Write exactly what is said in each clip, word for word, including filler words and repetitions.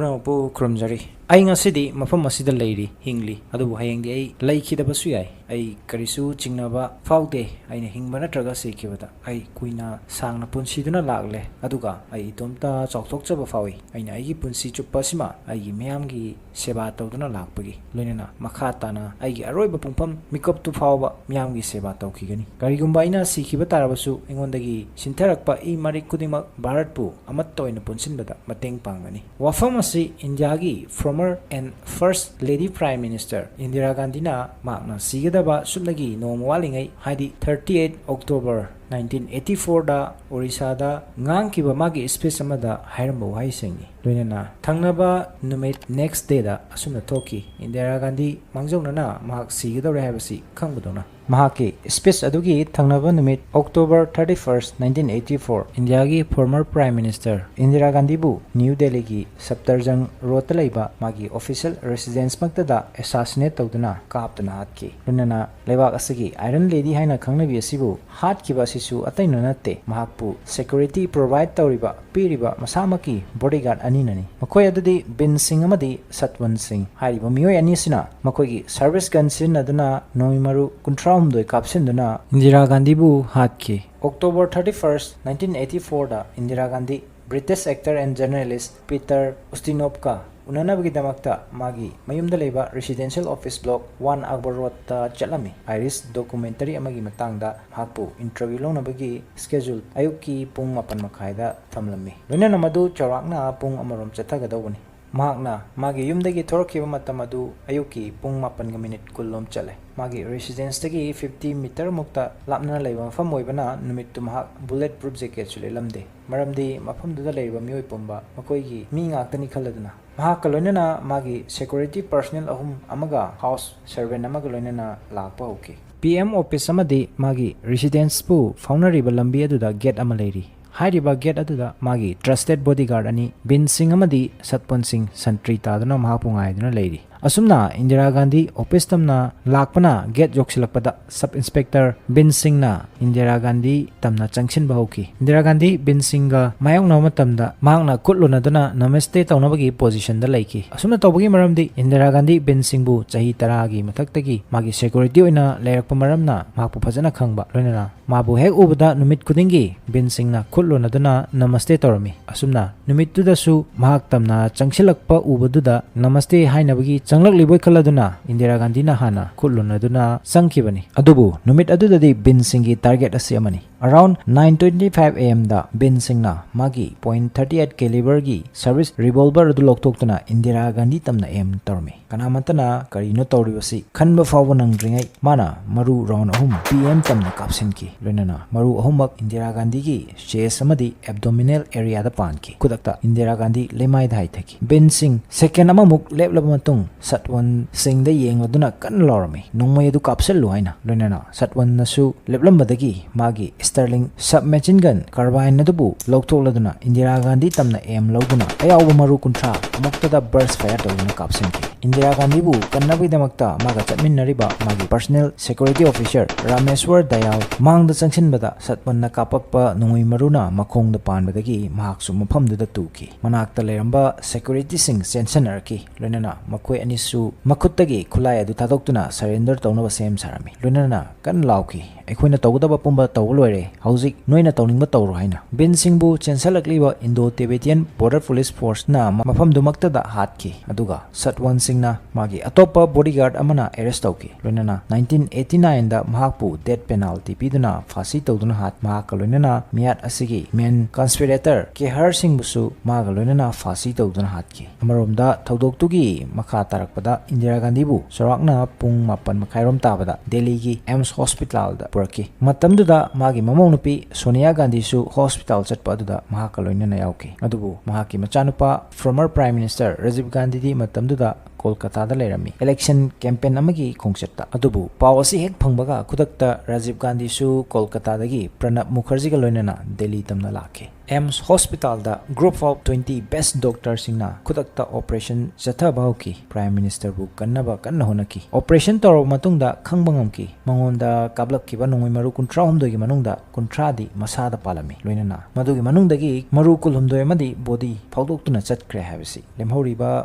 ꯄꯨꯝꯅꯃꯛꯄꯨ ꯈꯨꯔꯨꯝꯖꯔꯤ꯫ ꯑꯩ ꯉꯁꯤꯗꯤ ꯃꯐꯝ ꯑꯁꯤꯗ ꯂꯩꯔꯤ, ꯍꯤꯡꯂꯤ, ꯑꯗꯨꯕꯨ ꯍꯌꯦꯡꯗꯤ ꯑꯩ ꯂꯩꯈꯤꯗꯕꯁꯨ ꯌꯥꯏ꯫ ꯑꯩ ꯀꯔꯤꯁꯨ ꯆꯤꯡꯅꯕ ꯐꯥꯎꯗꯦ꯫ ꯑꯩꯅ ꯍꯤꯡꯕ ꯅꯠꯇ꯭ꯔꯒ ꯁꯤꯈꯤꯕꯗ ꯑꯩ ꯀꯨꯏꯅ ꯁꯥꯡꯅ ꯄꯨꯟꯁꯤꯗꯨꯅ ꯂꯥꯛꯂꯦ, ꯑꯗꯨꯒ ꯑꯩ ꯏꯇꯣꯝꯇ ꯆꯥꯎꯊꯣꯛꯆꯕ ꯐꯥꯎꯏ꯫ ꯑꯩꯅ ꯑꯩꯒꯤ ꯄꯨꯟꯁꯤ ꯆꯨꯞꯄ ꯑꯁꯤꯃ ꯑꯩꯒꯤ ꯃꯤꯌꯥꯝꯒꯤ ꯁꯦꯕꯥ ꯇꯧꯗꯨꯅ ꯂꯥꯛꯄꯒꯤ, ꯂꯣꯏꯅꯅ ꯃꯈꯥ ꯇꯥꯅ ꯑꯩꯒꯤ ꯑꯔꯣꯏꯕ ꯄꯨꯡꯐꯝ ꯃꯤꯀꯞꯇꯨ ꯐꯥꯎꯕ ꯃꯤꯌꯥꯝꯒꯤ ꯁꯦꯕꯥ ꯇꯧꯈꯤꯒꯅꯤ꯫ ꯀꯔꯤꯒꯨꯝꯕ ꯑꯩꯅ ꯁꯤꯈꯤꯕ ꯇꯥꯔꯕꯁꯨ, ꯑꯩꯉꯣꯟꯗꯒꯤ ꯁꯤꯟꯊꯔꯛꯄ ꯏ ꯃꯔꯤꯛ ꯈꯨꯗꯤꯡꯃꯛ ꯚꯥꯔꯠꯄꯨ ꯑꯃꯠꯇ ꯑꯣꯏꯅ ꯄꯨꯟꯁꯤꯟꯕꯗ ꯃꯇꯦꯡ ꯄꯥꯡꯒꯅꯤ꯫ ꯋꯥꯐꯝ ꯑꯁꯤ ꯏꯟꯗꯤꯌꯥꯒꯤ former and first lady prime minister Indira ꯒꯥꯟꯙꯤꯅ ꯃꯍꯥꯛꯅ ꯁꯤꯒꯗꯕ ꯁꯨꯞꯅꯒꯤ ꯅꯣꯡꯃ ꯋꯥꯠꯂꯤꯉꯩ, ꯍꯥꯏꯗꯤ thirty eight October nineteen eighty fourꯗ ꯑꯣꯔꯤꯁꯥꯗ ꯉꯥꯡꯈꯤꯕ ꯃꯥꯒꯤ speech ꯑꯃꯗ ꯍꯥꯏꯔꯝꯕ ꯋꯥꯍꯩꯁꯤꯡꯅꯤ꯫ ꯂꯣꯏꯅꯅ ꯊꯪꯅꯕ ꯅꯨꯃꯤꯠ, next dayꯗ, ꯑꯁꯨꯝꯅ ꯊꯣꯛꯈꯤ: ꯏꯟꯗꯤꯔꯥ ꯒꯥꯟꯙꯤ ꯃꯥꯡꯖꯧꯅꯅ ꯃꯍꯥꯛ ꯁꯤꯒꯗꯧꯔꯦ ꯍꯥꯏꯕꯁꯤ ꯈꯪꯕꯗꯧꯅ꯫ ꯃꯍꯥꯛꯀꯤ speech ꯑꯗꯨꯒꯤ ꯊꯪꯅꯕ ꯅꯨꯃꯤꯠ, October thirty first, nineteen eighty four, ꯏꯟꯗꯤꯌꯥꯒꯤ former prime minister ꯏꯟꯗꯤꯔꯥ ꯒꯥꯟꯙꯤꯕꯨ ꯅ꯭ꯌꯨ ꯗꯦꯜꯂꯤꯒꯤ ꯁꯞꯇꯔꯖꯪ ꯔꯣꯗꯇ ꯂꯩꯕ ꯃꯥꯒꯤ official residenceꯃꯛꯇꯗ assassinate ꯇꯧꯗꯨꯅ, ꯀꯥꯞꯇꯨꯅ ꯍꯥꯠꯈꯤ꯫ ꯂꯣꯏꯅꯅ ꯂꯩꯕꯥꯛ ꯑꯁꯤꯒꯤ Iron Lady ꯍꯥꯏꯅ ꯈꯪꯅꯕꯤ ꯑꯁꯤꯕꯨ ꯍꯥꯠꯈꯤꯕ ꯑꯁꯤꯁꯨ ꯑꯇꯩꯅ ꯅꯠꯇꯦ, ꯃꯍꯥꯛꯄꯨ security provide ꯇꯧꯔꯤꯕ, ꯄꯤꯔꯤꯕ ꯃꯁꯥꯃꯛꯀꯤ bodyguard ꯑꯅꯤꯅꯅꯤ꯫ ꯃꯈꯣꯏ ꯑꯗꯨꯗꯤ ꯕꯤꯟ ꯁꯤꯡ ꯑꯃꯗꯤ ꯁꯠꯋꯟ ꯁꯤꯡ꯫ ꯍꯥꯏꯔꯤꯕ ꯃꯤꯑꯣꯏ ꯑꯅꯤꯁꯤꯅ ꯃꯈꯣꯏꯒꯤ service gun ꯁꯤꯖꯤꯟꯅꯗꯨꯅ ꯅꯣꯡꯃꯩ ꯃꯔꯨ ꯀꯨꯟꯊ꯭ꯔꯥ ꯍꯨꯝꯗꯣꯏ ꯀꯥꯞꯁꯤꯟꯗꯨꯅ ꯏꯟꯗꯤꯔꯥ ꯒꯥꯟꯙꯤꯕꯨ ꯍꯥꯠꯈꯤ꯫ October thirty first, nineteen eighty fourꯗ Indira Gandhi British actor and journalist Peter Ustinovꯀ ꯎꯅꯅꯕꯒꯤꯗꯃꯛꯇ ꯃꯥꯒꯤ ꯃꯌꯨꯝꯗ ꯂꯩꯕ residential office block one Akbar Roadꯇ ꯆꯠꯂꯝꯃꯤ꯫ Irish documentary ꯑꯃꯒꯤ ꯃꯇꯥꯡꯗ ꯃꯍꯥꯛꯄꯨ interview ꯂꯧꯅꯕꯒꯤ schedule ꯑꯌꯨꯛꯀꯤ ꯄꯨꯡ ꯃꯥꯄꯟ ꯃꯈꯥꯏꯗ ꯊꯝꯂꯝꯃꯤ꯫ ꯂꯣꯏꯅꯅ ꯃꯗꯨ ꯆꯥꯎꯔꯥꯛꯅ ꯄꯨꯡ ꯑꯃꯔꯣꯝ ꯆꯠꯊꯒꯗꯧꯕꯅꯤ꯫ ꯃꯍꯥꯛꯅ ꯃꯥꯒꯤ ꯌꯨꯝꯗꯒꯤ ꯊꯣꯔꯛꯈꯤꯕ ꯃꯇꯝ ꯑꯗꯨ ꯑꯌꯨꯛꯀꯤ ꯄꯨꯡ ꯃꯥꯄꯟꯒ ꯃꯤꯅꯤꯠ ꯀꯨꯟꯂꯣꯝ ꯆꯠꯂꯦ꯫ ꯃꯥꯒꯤ residenceꯇꯒꯤ fifty meterꯃꯨꯛꯇ ꯂꯥꯞꯅ ꯂꯩꯕ ꯃꯐꯝ ꯑꯣꯏꯕꯅ ꯅꯨꯃꯤꯠꯇꯨ ꯃꯍꯥꯛ bullet proof jacketꯁꯨ ꯂꯤꯠꯂꯝꯗꯦ, ꯃꯔꯝꯗꯤ ꯃꯐꯝꯗꯨꯗ ꯂꯩꯔꯤꯕ ꯃꯤꯑꯣꯏ ꯄꯨꯝꯕ ꯃꯈꯣꯏꯒꯤ ꯃꯤ ꯉꯥꯛꯇꯅꯤ ꯈꯜꯂꯗꯨꯅ꯫ ꯃꯍꯥꯛꯀ ꯂꯣꯏꯅꯅ ꯃꯥꯒꯤ security personnel ꯑꯍꯨꯝ ꯑꯃꯒ house servant ꯑꯃꯒ ꯂꯣꯏꯅꯅ ꯂꯥꯛꯄ ꯍꯧꯈꯤ꯫ PM office ꯑꯃꯗꯤ ꯃꯥꯒꯤ residenceꯄꯨ ꯐꯥꯎꯅꯔꯤꯕ ꯂꯝꯕꯤ ꯑꯗꯨꯗ gate ꯑꯃ ꯂꯩꯔꯤ꯫ ꯍꯥꯏꯔꯤꯕ gate ꯑꯗꯨꯗ ꯃꯥꯒꯤ trusted bodyguard ꯑꯅꯤ, ꯕꯤꯟ ꯁꯤꯡ ꯑꯃꯗꯤ ꯁꯠꯄꯟ ꯁꯤꯡ, ꯁꯟꯇ꯭ꯔꯤ ꯇꯥꯗꯨꯅ ꯃꯍꯥꯛꯄꯨ ꯉꯥꯏꯗꯨꯅ ꯂꯩꯔꯤ꯫ ꯑꯁꯨꯝꯅ ꯏꯟꯗꯤꯔꯥ ꯒꯥꯟꯙꯤ ꯑꯣꯐꯤꯁ ꯇꯝꯅ ꯂꯥꯛꯄꯅ ꯒꯦꯠ ꯌꯧꯁꯤꯜꯂꯛꯄꯗ ꯁꯕ ꯏꯟꯁꯄꯦꯛꯇꯔ ꯕꯤꯟ ꯁꯤꯡꯅ ꯏꯟꯗꯤꯔꯥ ꯒꯥꯟꯙꯤ ꯇꯝꯅ ꯆꯪꯁꯤꯟꯕ ꯍꯧꯈꯤ꯫ ꯏꯟꯗꯤꯔꯥ ꯒꯥꯟꯙꯤ ꯕꯤꯟ ꯁꯤꯡꯒ ꯃꯥꯌꯣꯛꯅꯕ ꯃꯇꯝꯗ ꯃꯍꯥꯛꯅ ꯈꯨꯠ ꯂꯨꯅꯗꯨꯅ ꯅꯃꯁꯇꯦ ꯇꯧꯅꯕꯒꯤ ꯄꯣꯖꯤꯁꯟꯗ ꯂꯩꯈꯤ꯫ ꯑꯁꯨꯝꯅ ꯇꯧꯕꯒꯤ ꯃꯔꯝꯗꯤ ꯏꯟꯗꯤꯔꯥ ꯒꯥꯟꯙꯤ ꯕꯤꯟ ꯁꯤꯡꯕꯨ ꯆꯍꯤ ꯇꯔꯥꯒꯤ ꯃꯊꯛꯇꯒꯤ ꯃꯥꯒꯤ ꯁꯦꯀ꯭ꯌꯨꯔꯤꯇꯤ ꯑꯣꯏꯅ ꯂꯩꯔꯛꯄ ꯃꯔꯝꯅ ꯃꯍꯥꯛꯄꯨ ꯐꯖꯅ ꯈꯪꯕ, ꯂꯣꯏꯅꯅ ꯃꯥꯕꯨ ꯍꯦꯛ ꯎꯕꯗ ꯅꯨꯃꯤꯠ ꯈꯨꯗꯤꯡꯒꯤ ꯕꯤꯟ ꯁꯤꯡꯅ ꯈꯨꯠ ꯂꯨꯅꯗꯨꯅ ꯅꯃꯁꯇꯦ ꯇꯧꯔꯝꯃꯤ꯫ ꯑꯁꯨꯝꯅ ꯅꯨꯃꯤꯠꯇꯨꯗꯁꯨ ꯃꯍꯥꯛ ꯇꯝꯅ ꯆꯪꯁꯤꯜꯂꯛꯄ ꯎꯕꯗꯨꯗ ꯅꯃꯁꯇꯦ ꯍꯥꯏꯅꯕꯒꯤ ꯆꯪꯂꯛꯂꯤꯕꯣꯏ ꯈꯜꯂꯗꯨꯅ ꯏꯟꯗꯤꯔꯥ ꯒꯥꯟꯙꯤꯅ ꯍꯥꯟꯅ ꯈꯨꯠ ꯂꯨꯅꯗꯨꯅ ꯆꯪꯈꯤꯕꯅꯤ꯫ ꯑꯗꯨꯕꯨ ꯅꯨꯃꯤꯠ ꯑꯗꯨꯗꯗꯤ ꯕꯤꯟ ꯁꯤꯡꯒꯤ ꯇꯥꯔꯒꯦꯠ ꯑꯁꯤ ꯑꯃꯅꯤ꯫ Around nine twenty five A M ꯗ ꯕꯤꯟ ꯁꯤꯡꯅ ꯃꯥꯒꯤ ꯄꯣꯏꯟ ꯊꯥꯔꯇꯤ ꯑꯩꯠ ꯀꯦꯂꯤꯕꯔꯒꯤ ꯁꯔꯚꯤꯁ ꯔꯤꯚꯣꯜꯚꯔ ꯑꯗꯨ ꯂꯧꯊꯣꯛꯇꯨꯅ ꯏꯟꯗꯤꯔꯥ ꯒꯥꯟꯙꯤ ꯇꯝꯅ ꯑꯦꯝ ꯇꯧꯔꯝꯃꯤ꯫ ꯀꯅꯥꯃꯠꯇꯅ ꯀꯔꯤꯅꯣ ꯇꯧꯔꯤꯕꯁꯤ ꯈꯟꯕ ꯐꯥꯎꯕ ꯅꯪꯗ꯭ꯔꯤꯉꯩ ꯃꯥꯅ ꯃꯔꯨ ꯔꯥꯎꯟ ꯑꯍꯨꯝ ꯄꯤ ꯑꯦꯝ ꯇꯝꯅ ꯀꯥꯞꯁꯤꯟꯈꯤ꯫ ꯂꯣꯏꯅꯅ ꯃꯔꯨ ꯑꯍꯨꯝꯃꯛ ꯏꯟꯗꯤꯔꯥ ꯒꯥꯟꯙꯤꯒꯤ ꯆꯦꯁ ꯑꯃꯗꯤ ꯑꯦꯕꯗꯣꯃꯤꯅꯦꯜ ꯑꯦꯔꯤꯌꯥꯗ ꯄꯥꯟꯈꯤ꯫ ꯈꯨꯗꯛꯇ ꯏꯟꯗꯤꯔꯥ ꯒꯥꯟꯙꯤ ꯂꯩꯃꯥꯏꯗ ꯍꯥꯏꯊꯈꯤ꯫ ꯕꯤꯟ ꯁꯤꯡ ꯁꯦꯀꯦꯟ ꯑꯃꯃꯨꯛ ꯂꯦꯞꯂꯕ ꯃꯇꯨꯡ ꯁꯠꯋꯟ ꯁꯤꯡꯗ ꯌꯦꯡꯂꯗꯨꯅ ꯀꯟꯅ ꯂꯥꯎꯔꯝꯃꯤ, "ꯅꯣꯡꯃꯩ ꯑꯗꯨ ꯀꯥꯞꯁꯤꯜꯂꯨ" ꯍꯥꯏꯅ꯫ ꯂꯣꯏꯅꯅ ꯁꯠꯋꯟꯅꯁꯨ ꯂꯦꯞꯂꯝꯕꯗꯒꯤ ꯃꯥꯒꯤ ꯁ꯭ꯇꯔꯂꯤꯡ ꯁꯕꯃꯦꯆꯤꯟ ꯒꯟ ꯀꯥꯔꯕꯥꯏꯟ ꯑꯗꯨꯕꯨ ꯂꯧꯊꯣꯛꯂꯗꯨꯅ ꯏꯟꯗꯤꯔꯥ ꯒꯥꯟꯙꯤ ꯇꯝꯅ ꯑꯦꯝ ꯂꯧꯗꯨꯅ ꯑꯌꯥꯎꯕ ꯃꯔꯨ ꯀꯨꯟꯊ꯭ꯔꯥ ꯑꯃꯨꯛꯇꯗ ꯕꯔꯁ ꯐꯥꯌꯔ ꯇꯧꯗꯨꯅ ꯀꯥꯞꯁꯤꯟꯈꯤ꯫ ꯏꯟꯗꯤꯔꯥ ꯒꯥꯟꯙꯤꯕꯨ ꯀꯟꯅꯕꯒꯤꯗꯃꯛꯇ ꯃꯥꯒ ꯆꯠꯃꯤꯟꯅꯔꯤꯕ ꯃꯥꯒꯤ ꯄꯔꯁꯅꯦꯜ ꯁꯦꯀ꯭ꯌꯨꯔꯤꯇꯤ ꯑꯣꯐꯤꯁꯔ ꯔꯥꯃꯦꯁ꯭ꯋꯔ ꯗꯌꯥꯜ ꯃꯥꯡꯗ ꯆꯪꯁꯤꯟꯕꯗ ꯁꯠꯋꯟꯅ ꯀꯥꯞꯄꯛꯄ ꯅꯣꯡꯃꯩ ꯃꯔꯨꯅ ꯃꯈꯣꯡꯗ ꯄꯥꯟꯕꯗꯒꯤ ꯃꯍꯥꯛꯁꯨ ꯃꯐꯝꯗꯨꯗ ꯇꯨꯈꯤ꯫ ꯃꯅꯥꯛꯇ ꯂꯩꯔꯝꯕ ꯁꯦꯀ꯭ꯌꯨꯔꯤꯇꯤꯁꯤꯡ ꯆꯦꯟꯁꯤꯟꯅꯔꯛꯈꯤ꯫ ꯂꯣꯏꯅꯅ ꯃꯈꯣꯏ ꯑꯅꯤꯁꯨ ꯃꯈꯨꯠꯇꯒꯤ ꯈꯨꯠꯂꯥꯏ ꯑꯗꯨ ꯊꯥꯗꯣꯛꯇꯨꯅ ꯁꯔꯦꯟꯗꯔ ꯇꯧꯅꯕ ꯁꯦꯝ ꯁꯥꯔꯝꯃꯤ꯫ ꯂꯣꯏꯅꯅ ꯀꯟꯅ ꯂꯥꯎꯈꯤ, "ꯑꯩꯈꯣꯏꯅ ꯇꯧꯒꯗꯕ ꯄꯨꯝꯕ ꯇꯧꯕ ꯂꯣꯏꯔꯦ, ꯍꯧꯖꯤꯛ ꯅꯣꯏꯅ ꯇꯧꯅꯤꯡꯕ ꯇꯧꯔꯣ" ꯍꯥꯏꯅ꯫ ꯕꯤꯟ ꯁꯤꯡꯕꯨ ꯆꯦꯟꯁꯤꯜꯂꯛꯂꯤꯕ ꯏꯟꯗꯣ ꯇꯤꯕꯦꯇꯤꯌꯟ ꯕꯣꯔꯗꯔ ꯄꯨꯂꯤꯁ ꯐꯣꯔꯁꯅ ꯃꯐꯝꯗꯨꯃꯛꯇꯗ ꯍꯥꯠꯈꯤ, ꯑꯗꯨꯒ ꯁꯠꯋꯟ ꯁꯤꯡꯅ ꯃꯥꯒꯤ ꯑꯇꯣꯞꯄ ꯕꯣꯗꯤꯒꯥꯔꯗ ꯑꯃꯅ ꯑꯦꯔꯦꯁ ꯇꯧꯈꯤ꯫ ꯂꯣꯏꯅꯅ ꯅꯥꯏꯟꯇꯤꯟ ꯑꯩꯠꯇꯤ ꯅꯥꯏꯟꯗ ꯃꯍꯥꯛꯄꯨ ꯗꯦꯠ ꯄꯦꯅꯥꯜꯇꯤ ꯄꯤꯗꯨꯅ ꯐꯥꯁꯤ ꯇꯧꯗꯨꯅ ꯍꯥꯠ-, ꯃꯍꯥꯛꯀ ꯂꯣꯏꯅꯅ ꯃꯤꯌꯥꯠ ꯑꯁꯤꯒꯤ ꯃꯦꯟ ꯀꯟꯁꯄꯤꯔꯦꯇꯔ ꯀꯦꯍꯔ ꯁꯤꯡꯕꯨꯁꯨ ꯃꯥꯒ ꯂꯣꯏꯅꯅ ꯐꯥꯁꯤ ꯇꯧꯗꯨꯅ ꯍꯥꯠꯈꯤ꯫ ꯑꯃꯔꯣꯝꯗ ꯊꯧꯗꯣꯛꯇꯨꯒꯤ ꯃꯈꯥ ꯇꯥꯔꯛꯄꯗ ꯏꯟꯗꯤꯔꯥ ꯒꯥꯟꯙꯤꯕꯨ ꯆꯥꯎꯔꯥꯛꯅ ꯄꯨꯡ ꯃꯥꯄꯟ ꯃꯈꯥꯏꯔꯣꯝ ꯇꯥꯕꯗ ꯗꯦꯜꯂꯤꯒꯤ ꯑꯦꯝꯁ ꯍꯣꯁꯄꯤꯇꯥꯜꯗ ꯄꯨꯔꯛꯈꯤ꯫ ꯃꯇꯝꯗꯨꯗ ꯃꯥꯒꯤ ꯃꯃꯧ ꯅꯨꯄꯤ ꯁꯣꯅꯤꯌꯥ ꯒꯥꯟꯙꯤꯁꯨ ꯍꯣꯁꯄꯤꯇꯥꯜ ꯆꯠꯄ ꯑꯗꯨꯗ ꯃꯍꯥꯛꯀ ꯂꯣꯏꯅꯅ ꯌꯥꯎꯈꯤ꯫ ꯑꯗꯨꯕꯨ ꯃꯍꯥꯛꯀꯤ ꯃꯆꯥꯅꯨꯄꯥ ꯐꯣꯔꯃꯔ ꯄ꯭ꯔꯥꯏꯝ ꯃꯤꯅꯤꯁꯇꯔ ꯔꯥꯖꯤꯕ ꯒꯥꯟꯙꯤꯗꯤ ꯃꯇꯝꯗꯨꯗ ꯀꯣꯜꯀꯇꯥꯗ ꯂꯩꯔꯝꯃꯤ, ꯏꯂꯦꯛꯁꯟ ꯀꯦꯝꯄꯦꯟ ꯑꯃꯒꯤ ꯈꯣꯡꯆꯠꯇ꯫ ꯑꯗꯨꯕꯨ ꯄꯥꯎ ꯑꯁꯤ ꯍꯦꯛ ꯐꯪꯕꯒ ꯈꯨꯗꯛꯇ ꯔꯥꯖꯤꯕ ꯒꯥꯟꯙꯤꯁꯨ ꯀꯣꯜꯀꯇꯥꯗꯒꯤ ꯄ꯭ꯔꯅꯕ ꯃꯨꯈꯔꯖꯤꯒ ꯂꯣꯏꯅꯅ ꯗꯦꯜꯂꯤ ꯇꯝꯅ ꯂꯥꯛꯈꯤ꯫ ꯑꯦꯝꯁ ꯍꯣꯁꯄꯤꯇꯥꯜꯗ group of twenty best doctorꯁꯤꯡꯅ ꯈꯨꯗꯛꯇ operation ꯆꯠꯊꯕ ꯍꯧꯈꯤ꯫ Prime Ministerꯕꯨ ꯀꯟꯅꯕ ꯀꯟꯅ ꯍꯣꯠꯅꯈꯤ꯫ Operation ꯇꯧꯔꯕ ꯃꯇꯨꯡꯗ ꯈꯪꯕ ꯉꯝꯈꯤ, ꯃꯉꯣꯟꯗ ꯀꯥꯞꯂꯛꯈꯤꯕ ꯅꯣꯡꯃꯩ ꯃꯔꯨ ꯀꯨꯟꯊ꯭ꯔꯥ ꯍꯨꯝꯗꯣꯏꯒꯤ ꯃꯅꯨꯡꯗ ꯀꯨꯟꯊ꯭ꯔꯥꯗꯤ ꯃꯁꯥꯗ ꯄꯥꯜꯂꯝꯃꯤ, ꯂꯣꯏꯅꯅ ꯃꯗꯨꯒꯤ ꯃꯅꯨꯡꯗꯒꯤ ꯃꯔꯨ ꯀꯨꯟꯍꯨꯝꯗꯣꯏ ꯑꯃꯗꯤ body ꯐꯥꯎꯗꯣꯛꯇꯨꯅ ꯆꯠꯈ꯭ꯔꯦ ꯍꯥꯏꯕꯁꯤ꯫ ꯂꯦꯝꯍꯧꯔꯤꯕ